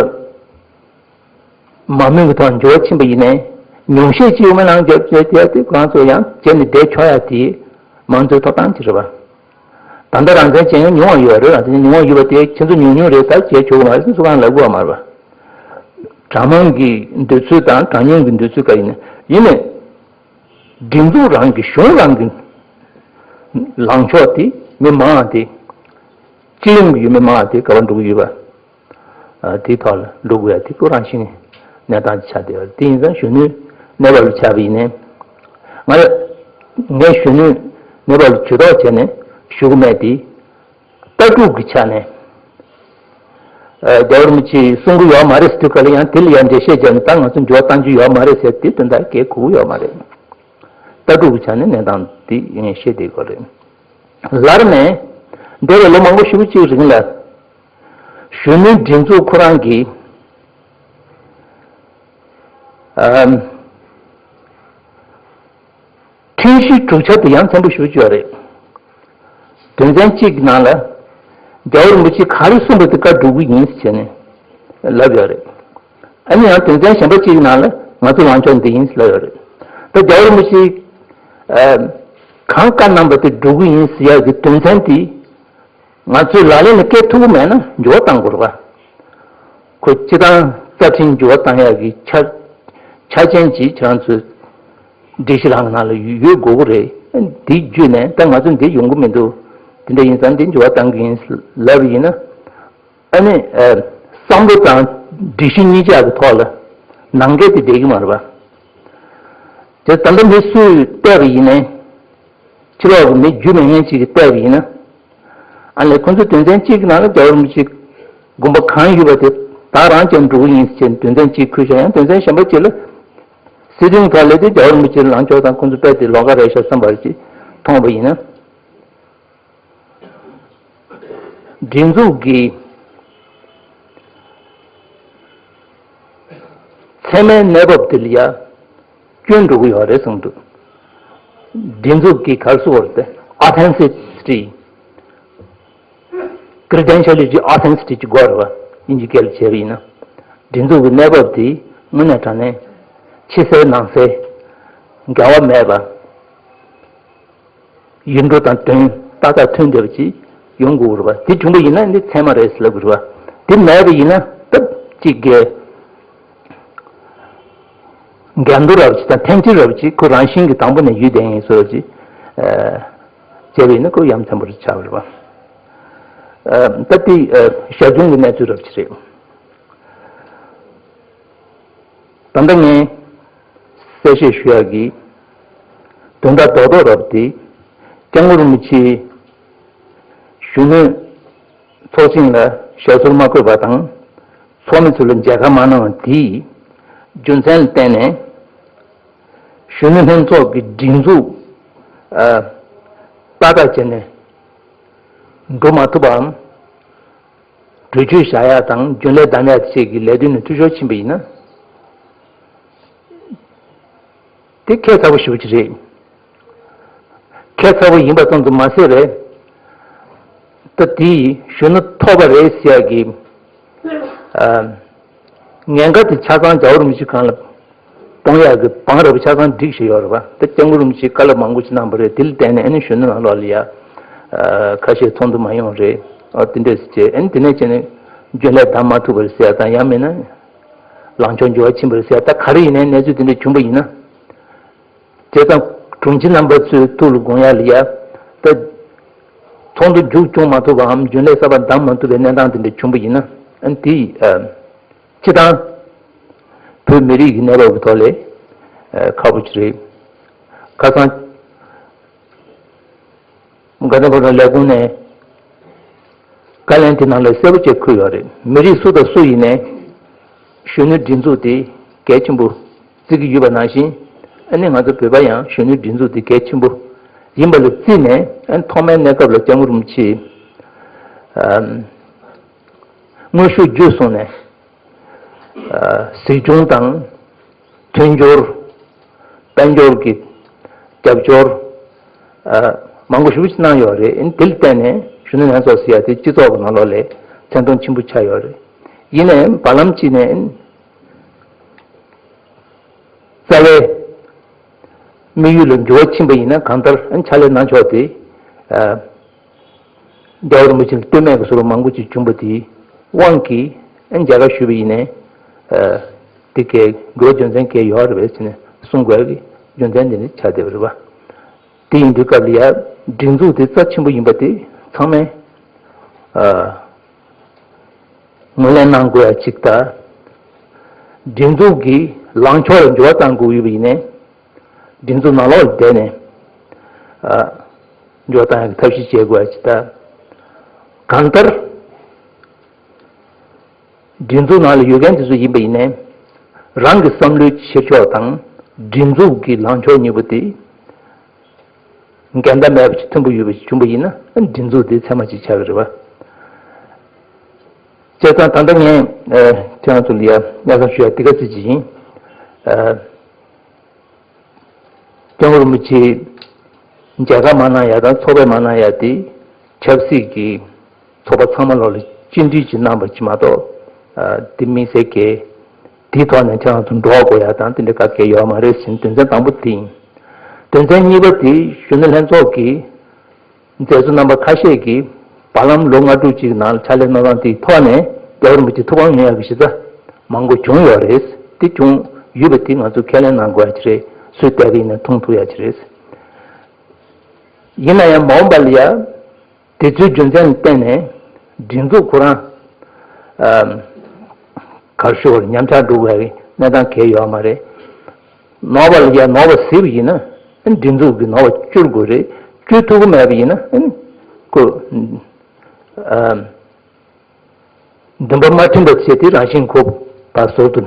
མང་མོས་ཀྱི་ཐོག་འགྱུར་བ་ཕྱིན་པ་ཡིན་ནའི། ཉུང་ཤས་ཀྱིས་དབུ་མའི་ལམ་རྒྱབ་བྱས་བསྡད་དེ་ཁོ་རང་ཚོ་ཡང་བྱས་ནས་བསྡད་ཆོག་ཡ་དེ་མང་གཙོའི་ཐོབ་ཐང་ཅིག་རེད་པ། ད་ལྟ་རང་བཙན་ཅན་ཡང་ཉུང་བ་ཡོད་རེད། རང་བཙན་ཉུང་བ་ཡོད་པ་དེ་ཁྱེད་ཚོ་ཉུང་ཉུང་རེད་ཟེར་བྱས་ཆོག་གི་མ་རེད་ཟེར་སུ་གང་ལབ་དགོས་པ་མ་རེད་པ། གྲངས་མང་གི་འདོད་ཚུལ་དང་གྲངས་ཉུང་གི་འདོད་ཚུལ་ག་ཡིན་ན་ཡིན་ནའི། སྒྲིག་འཛུགས་རང་གི་གཞུང་རང་གི་ལངས་ཕྱོགས་དེ་མི་མང་དེ། སྤྱི་ཡོངས་ཀྱི་ཡུལ་མི་མང་དེ་ག་པར་འགྲོ་གི་ཡོད་པ། དེའི་ཐོག་ལ་འགྲོ་དགོས་ཡ་དེ་ཁོ་རང་བཞིན་གནས་སྟངས་ཅིག་ཆགས་བསྡད་ཡོད་རེད། དེ་ཡིན་ཙང་གཞོན་ནུའི་གནས་བབ་ལ་ཆགས་པ་ཡིན་ནའི། ང་ལ་ངས་གཞོན་ནུའི་གནས་བབ་ལ་ཇུས་གཏོགས་བྱས་ནས་ཞུ་གི་མེད་དེ། ལྟ་གྲུབ་ཀྱི་ཆ་ནས། རྒྱལ་བ་རིན་པོ་ཆེས་གསུང་གི་ཡོད་མ་རེད་ཟེར་དུས་ག་ལ་ཡང་དེ་ལ་ཡང་འགྲེལ་བཤད་བརྒྱབ་ནས་ད་ང་ཚོ་འགྱུར་བ་གཏང་རྒྱུ་ཡོད་མ་རེད་ཟེར་དེ་དོན་དག་གལ་གོ་གི་ཡོད་མ་རེད། ལྟ་གྲུབ་ཀྱི་ཆ་ནས་གནས་སྟངས་དེ་ངས་བཤད་བསྡད་དགོས་རེད། ལར་ནས་འདས་པའི་ལོ་མང་པོ་ཞེ་པོ་ཅིག་རིང་ལ། གཞོན་ནུའི་སྒྲིག་འཛུགས་ཁོ་རང་གིས། ཨམ། ཁྲིམས་གཞིའི་གྲུབ་ཆ་དེ་ཡ་མཚན་པོ་ཞེ་པོ་ཅིག་ཡོད་རེད། དོན་ཚན་གཅིག་གི་ནང་ལ། རྒྱལ་བ་རིན་པོ་ཆེས་ག་རེ་གསུངས་པ་དེ་བཀའ་སྒྲུབ་ཀྱི་ཡིན་ཟེར་ནས་ལབ་ཡོད་རེད། ཨ་ནི་ཡང་དོན་ཚན་གཞན་པ་གཅིག་གི་ནང་ལ་ང་ཚོ་ལངས་ཕྱོགས་འདི་ཡིན་ཟེར་ལབ་ཡོད་རེད། ད་རྒྱལ་བ་རིན་པོ་ཆེས། ཨ། གང་བཀའ་གནང་པ་དེ་སྒྲུབ་ཀྱི་ཡིན་ཟེར་ཡག་གི་དོན་ཚན་དེ། ང་ཚོས་ལག་ལེན་ལ་བཀལ་ཐུབ་ཀྱི་མེད་ན་འགྱུར་བ་གཏང་དགོས་རེད་པ། ཁོ་སྤྱི་བཏང་རྩ་ཁྲིམས་འགྱུར་བ་གཏང་ཡག་གི་ཆ། ཆ་རྐྱེན་ཅིག་ཁྱེད་རང་ཚོའི་སྒྲིག་གཞི་རང་གི་ནང་ལ་ཡོད་དགོས་ཀྱི་རེད། འདི་བརྒྱུད་ནས་ད་ང་ཚོ་འདི་ཡོང་གི་མི་འདུག་དེ་འདྲ་ཡིན་ཙང་འདི་འགྱུར་བ་གཏང་གི་ཡིན་ལབ་པ་ཡིན་ན། ཨ་ནི། བསམ་བློ་དང་སྒྲིག་གཞི་གཉིས་ཆ་གི་ཐོག་ལ་ནང་འགལ་དེ་བསྡད་ཀྱི་མ་རེད་པ། དེ་ད་ལྟ་མི་སུས་བལྟས་པ་ཡིན་ནའི། ཕྱི་ལོགས་ཀྱི་མི་རྒྱུས་མེད་མཁན་ཅིག་གིས་བལྟས་པ་ཡིན་ན། ཨ་ནི་ཁོ་ཚོ་དོན་ཚན་གཅིག་གི་ནང་ལ་རྒྱལ་བ་རིན་པོ་ཆེ་དགོངས་པ་གང་ཡོད་པ་དེ་བདག་རང་ཅན་འགྲོ་གི་ཡིན་ཟེར་དོན་ཚན་གཅིག་ཁུར་བཞག་ཡང་དོན་ཚན་གཞན་པ་གཅིག་ལ། སྲིད་དོན་ཐོག་ལས་དེ་རྒྱལ་བ་རིན་པོ་ཆེ་ལངས་ཕྱོགས་དང་ཁོ་ཚོ་དཔེ་དེ་ལོགས་ཀ་རེད་ཤག་བསམ་པ་ཅིག་མཐོང་བ་ཡིན་ན། སྒྲིག་འཛུགས་ཀྱི་ཚད་མའི་གནས་བབ་དེ་ལ་ཡ་སྐྱོན་འགྲོ་གི་ཡོད་རེད་གསུངས་འདུག་སྒྲིག་འཛུགས་ཀྱི་ག་རེ་ཟེར་དགོས་རེད་དེ། Authenticity། Credentiality, authenticity ཅིག་དགོས་རེད་པ། དབྱིན་ཇི་སྐད་ལ་བྱས་པ་ཡིན་ན། སྒྲིག་འཛུགས་ཀྱི་གནས་བབ་དེ་དངོས་གནས་དྲང་གནས་ཕྱི་གསལ་ནང་གསལ། འགལ་བ་མེད་པ། ཡིག་འབྲུ་དང་དོན་ཏག་ཏག་མཐུན་བསྡད་པ་ཅིག་ཡོང་དགོས་རེད་པ། དེ་བྱུང་པ་ཡིན་ན་འདི་ཚད་མ་རེད་ཟེར་ལབ་དགོས་རེད་པ། དེ་མེད་པ་ཡིན་ན་སྟབས་གཅིག་གིས་འགལ་འདུ་རབ་ཅིག་དང་འཐེན་འཁྱེར་རབ་ཅིག་ཁོ་རང་བཞིན་གྱིས་དང་པོ་ནས་ཡོད་བསྡད་ཡིན་བཟོ་ཅིག་བྱས་པ་ཡིན་ན་ཁོ་ཡ་མཚན་པོ་རེ་ཆགས་པ་རེད་པ། ད་དེ་ཞར་བྱུང་གི་གནས་ཚུལ་རབ་ཅིག་རེད། ད་ལྟ་ངས་གསལ་བཤད་ཞུ་ཡག་གི་དོན་དག་རྡོག་རྡོག་རབ་དེ། སྐྱབས་མགོན་རིན་པོ་ཆེ་གཞོན་ནུའི་ཚོགས་ཆེན་ལ་ཞལ་གསོལ་མ་འཁོད་པ་དང་། ཚོགས་མི་ཚོ་ལ་མཇལ་ཁ་མ་གནང་བ་དེའི་རྒྱུ་མཚན་ལ་བརྟེན་ནས། གཞོན་ནུ་ལྷན་ཚོགས་ཀྱི་སྒྲིག་འཛུགས་ཨ། ཏག་ཏག་བྱས་ནས་འགྲོ་མ་ཐུབ་པའམ། གྲོས་ཆོད་བཞག་ཡག་དང་རྒྱུན་ལས་བདམས་ཡག་བཅས་ཀྱི་ལས་དོན་ནས་འཐུས་ཤོར་ཕྱིན་པ་ཡིན་ན། དེ་ཁྱད་མཚར་པོ་ཞེ་པོ་ཅིག་རེད། ཁྱད་མཚར་པོ་ཡིན་པ་ཙམ་དུ་མ་ཟད་རེད། ད་དེ་གཞོན་ནུ་ཐོབ་པ་རེད་ཟེར་ཡག་གི་ ཨ། ཉེན་ཁ་དེ་ཆ་ཚང་རྒྱལ་བ་རིན་པོ་ཆེ་སྒང་ལ་གཏོང་ཡག་གི་བང་ར་བ་ཆ་ཚང་བསྒྲིགས་བཞག་ཡོད་རེད་པ། ད་སྐྱབས་མགོན་རིན་པོ་ཆེས་བཀའ་སློབ་མང་པོ་ཅིག་གནང་བ་རེད། དེ་ལ་བརྟེན་ནས་ཨ་ནི་གཞོན་ནུ་ནང་ལོགས་ལ་ཡ། ཨ། ཁ་ཤས་ཚོགས་འདུ་མ་ཡོང་རེད། ཨ། དེ་འདྲས་བྱས། ཨ་ནི་དེ་ནས་བྱས་ནས་རྒྱུན་ལས་བདམས་མ་ཐུབ་པ་རེད་ཟེར་ཡ་དང་། ཡང་མིན་ན་ལངས་ཕྱོགས་འགྱུར་བ་ཕྱིན་པ་རེད་ཟེར་ཡ། ད་ག་རེ་ཡིན་ནའི་གནས་ཚུལ་དེ་འདྲ་བྱུང་པ་ཡིན་ན། བྱས་ཙང་དྲུང་ཆེ་རྣམ་པ་ཚོའི་ཐུགས་ལ་དགོངས་ཡ་ལ་ཡ། ད་ཚོགས་འདུ་མཇུག་སྐྱོང་མ་ཐུབ་པའམ་རྒྱུན་ལས་གསར་པ་བདམས་མ་ཐུབ་པའི་གནས་སྟངས་དེ་འདྲ་བྱུང་པ་ཡིན་ན། ཨ་ནི་དེ། ཨ། སྤྱིར་བཏང་བོད་མི་རིགས་ཀྱི་གནས་བབ་ཀྱི་ཐོག་ལ། ཨ། ཁག་པོ་ཅིག་རེད། ཁ་སང་དགའ་ལྡན་ཕོ་བྲང་ལས་ཁུངས་ནས་བཀའ་ལན་དེ་ནང་ལ་གསལ་པོ་བྱས་འཁོད་ཡོད་རེད། མི་རིགས་སུ་དང་སུ་ཡིན་ནའི་གཞོན་ནུའི་སྒྲིག་འཛུགས་དེ་གལ་ཆེན་པོ་བརྩི་གི་ཡོད་པ་ནང་བཞིན། ཨ་ནི་ང་ཚོ་བོད་པ་ཡང་གཞོན་ནུའི་སྒྲིག་འཛུགས་དེ་གལ་ཆེན་པོ་ཡིན་པ་ལ་བརྩིས་ནས། ཨ་ནི་ཐོག་མའི་གནས་སྐབས་ལ་སྐྱབས་མགོན་རིན་པོ་ཆེས། ཨམ། དངོས་ཤུགས་བརྒྱུད་སོང་ནས། ཨ། གཟིགས་སྐྱོང་དང་། མཐུན་སྦྱོར། དཔལ་འབྱོར་གྱི་རྒྱབ་སྐྱོར། ཨ། མང་པོ་ཞེ་པོ་ཅིག་གནང་ཡོད་རེད། ཨ་ནི་དེ་ལ་བརྟེན་ནས་གཞོན་ནུ་ལྷན་ཚོགས་ཟེར་ཡ་དེ་སྤྱི་ཚོགས་ཀྱི་ནང་ལོགས་ལ་མཚན་མཐོང་ཆེན་པོ་ཆགས་ཡོད་རེད། ཡིན་ནའི་བར་ལམ་གཅིག་ནས། ཨ་ནི་རྩ་བའི་དམིགས་ཡུལ་ལ་འགྱུར་བ་ཕྱིན་པ་ཡིན་ན། གང་ལྟར། ཨ་ནི་ཕྱག་ལས་གནང་ཕྱོགས་དེ། ཨ། རྒྱལ་བ་རིན་པོ་ཆེ་ལ་ལྟོས་མེད་ཀྱི་བཟོ་འདྲ་མང་པོ་ཅིག་བྱུང་པ་དེའི་དབང་གིས། ཨ་ནི་མཇལ་ཁ་ཞུས་པ་ཡིན་ནའི། ཨ། དེ་གའི་འགྱུར་བ་རྒྱུ་མཚན་གང་ཡང་ཡོད་རེད་པས་ཟེར་ནས་གསུང་དགོས་ཀྱི་རྒྱུ་མཚན་དེ་འདྲ་ཆགས་བསྡད་པ་རེད་པ། དེ་ཡིན་དུས་སྐབས་ལ་ཡ། སྒྲིག་འཛུགས་དེ་རྩ་ཆེན་པོ་ཡིན་པ་དེ་ཚང་མས། ཨ། ངོས་ལེན་གནང་དགོས་ཡ་གཅིག་དང་། སྒྲིག་འཛུགས་ཀྱི་ལངས་ཕྱོགས་ལ་འགྱུར་བ་གཏང་དགོས་ཡོད་པ་ཡིན་ནའི། སྒྲིག་འཛུགས་ནང་ལོགས་ལ་བསྡད་ནས། ཨ། འགྱུར་བ་གཏང་ཡག་གི་ཐབས་ཤེས་བྱེད་དགོས་ཡ་གཅིག་དང་། གང་ལྟར་སྒྲིག་འཛུགས་ནང་ལ་ཡོད་མཁན་དེ་ཚོ་ཡིན་པ་ཡིན་ནའི། རང་གི་བསམ་བློའི་འཁྱེར་ཕྱོགས་དང་སྒྲིག་འཛུགས་ཀྱི་ལངས་ཕྱོགས་གཉིས་པོ་དེ་འགལ་ཟླ་མེད་པ་ཞིག་མཐུན་པོ་ཡོད་པ་ཞིག་བྱུང་པ་ཡིན་ན། ཨ་ནི་སྒྲིག་འཛུགས་དེ་ཚད་མ་ཅིག་ཆགས་ཀྱི་རེད་པ། བྱས་ཙང་ད་ལྟ་ངས། ཨ། ཁྱེད་རང་ཚོ་ལ་ཡ་སྙན་སེང་ཞུ་ཡ་དེ་ག་ཙམ་ཅིག་ཡིན། ཨ། སྐྱབས་མགོན་རིན་པོ་ཆེས་མཇལ་ཁ་མ་གནང་ཡ་དང་ཚོགས་ཕེབས་མ་གནང་ཡ་དེ་ཆབ་སྲིད་ཀྱི་ཚོགས་པ་ཚང་མ་ལོག་ལ་སྤྱི་འཐུས་ཀྱིས་གནང་བ་ཅིག་མ་གཏོགས། ཨ། དེ་དམིགས་བསལ་གྱི་དེའི་ཐོག་ནས་ཁྱེད་རང་ཚོ་འགྲོ་དགོས་ཡ་དང་དེ་འདྲ་ག་གེ་ཡོད་མ་རེད་ཟེར། དོན་ཚན་དང་པོ་དེ་ཡིན། དོན་ཚན་གཉིས་པ་དེ་གཞོན་ནུ་ལྷན་ཚོགས་ཀྱི་མཛད་གཙོ་རྣམ་པ་ཁ་ཤས་ཀྱིས་བར་ལམ་ལོ་ལྔ་དྲུག་ཅིག་ནང་ལ་ཕྱག་ལས་གནང་སྟངས་དེའི་ཐོག་ནས་རྒྱལ་བ་རིན་པོ་ཆེ་ཐུགས་ཕམ་ཡོང་ཡག་གི་གཞི་རྩ་མང་པོ་བྱུང་ཡོད་རེད། དེ་བྱུང་ཡོད་པ་དེ་ང་ཚོས་ཁས་ལེན་གནང་དགོས་ཡ་ཅིག་རེད། སུས་བལྟས་པ་ཡིན་ན་མཐོང་ཐུབ་ཡ་ཅིག་རེད། ཡིན་ན་ཡང་མ་འོངས་པ་ལ་ཡ། དེ་ཚོའི་རྒྱུ་མཚན་ལ་བརྟེན་ནས་སྒྲིག་འཛུགས་ཁོ་རང་། ཨམ། ག་རེ་ཞུ་དགོས་རེད། ཉམས་ཆག་འགྲོ་དགོས་པའི་གནས་སྟངས་གང་ཡང་ཡོད་མ་རེད། ནོར་བ་ལ་ཡ་ནོར་བ་གཟིགས་པ་ཡིན་ན། ཨ་ནི་སྒྲིག་འཛུགས་ཀྱིས་ནོར་བ་བསྐྱུར་དགོས་རེད། བསྐྱུར་ཐུབ་ཀྱི་མེད་པ་ཡིན་ན། ཨ་ནི་ཁོ། ཨམ། འདུན་པ་མ་མཐུན་པ་བྱས་ཏེ་རང་བཞིན་ཁོ་པ་ཟུར་དུ་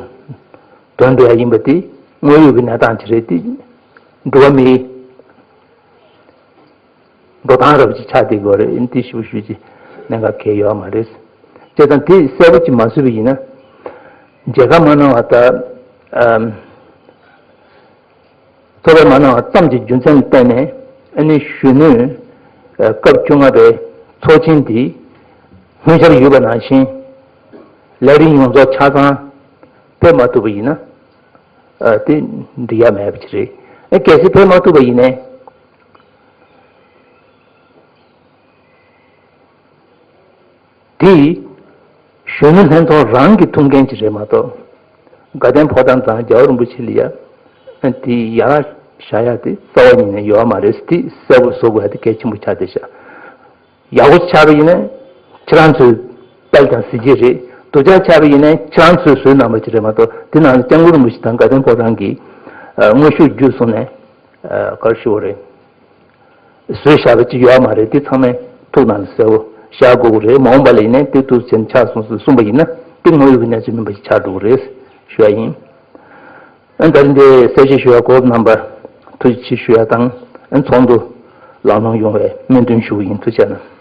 དོན་འགྲོ་ཡ་ཡིན་པ་དེ་དངོས་ཡོད་ཀྱི་གནས་སྟངས་ཅིག་རེད། དེ་འགྲོ་བ་མིའི་འགྲོ་སྟངས་རབ་ཅིག་ཆགས་བསྡད་ཀྱི་ཡོད་རེད། དེ་ཞིབ་ཞུ་ཅིག་གནད་འགག་གང་ཡང་ཡོད་མ་རེད། བྱས་ཙང་དེ་གསལ་པོ་ཅིག་མ་བཟོས་པ་ཡིན་ན། མཇལ་ཁ་མ་གནང་བ་དང་། ཨམ། ཚོགས་ཕེབས་མ་གནང་བ་ཙམ་གྱི་རྒྱུ་མཚན་ལ་བརྟེན་ནས། ཨ་ནི་གཞོན་ནུས། ཨ། སྐབས་བཅོ་ལྔ་པའི་ཚོགས་ཆེན་འདི་སྔོན་འཆར་ཡོད་པ་ནང་བཞིན་ལས་རིམ་ཡོངས་རྫོགས་ཆ་ཚང་ཕེབས་མ་ཐུབ་པ་ཡིན་ན། ཨ། དེ་འགྲིག་ཡ་མེད་པ་ཅིག་རེད། ཨ། གལ་སྲིད་ཕེབས་མ་ཐུབ་པ་ཡིན་ནའི། དེ་གཞོན་ནུ་ལྷན་ཚོགས་རང་གི་ཐུགས་འགན་ཅིག་རེད་མ་གཏོགས། དགའ་ལྡན་ཕོ་བྲང་དང་རྒྱལ་བ་རིན་པོ་ཆེ་ལ་ཡ། དེ་ཡ་ལ་བཞག་ཡ་དེ་རྩ་བ་ཉིད་ནས་ཡོད་མ་རེད། དེ་གསལ་པོ་བཟོ་དགོས་ཡ་དེ་གལ་ཆེན་པོ་ཆགས་བསྡད་ཤག་ཡག་པོ་ཆགས་པ་ཡིན་ན་ཁྱེད་རང་ཚོའི་དཔལ་དང་གཟི་བརྗིད་རེད། སྡུག་ཅག་ཆགས་པ་ཡིན་ན་ཁྱེད་རང་ཚོས་བཟོས་གནང་བ་ཅིག་རེད་མ་གཏོགས། དེ་ནང་ལ་སྐྱབས་མགོན་རིན་པོ་ཆེ་དང་དགའ་ལྡན་ཕོ་བྲང་གིས། ཨ། དངོས་ཤུགས་བརྒྱུད་སོང་ནས། ཨ། ག་རེ་ཞུ་དགོས་རེད། བཟོས་བཞག་པ་ཅིག་ཡོད་མ་རེད། དེ་ཚང་མས་ཐུགས་ནང་ལ་གསལ་པོ་བཞག་དགོས་ཀྱི་རེད། མ་འོངས་པ་ལ་ཡིན་ནའི་དེ་འདུག་སེ་ཆགས་སོང་ཟེར་གསུངས་པ་ཡིན་ན། དེ་དངོས་ཡོད་ཀྱི་གནས་ཚུལ་མིན་པ་ཞིག་ཆགས་འགྲོ་གི་རེད་ཞུ་ཡ་ཡིན། ཨ། ད་རིང་འདིར་གསལ་བཤད་ཞུ་ཡ་གོ་སྐབས་གནང་བར་ཐུགས་རྗེ་ཆེ་ཞུ་ཡ་དང་། ཨ། ཚོགས་འདུ་ལམ་ལྷོང་ཡོང་བའི་སྨོན་འདུན་ཞུ་གི་ཡིན། ཐུགས་རྗེ་གནང་།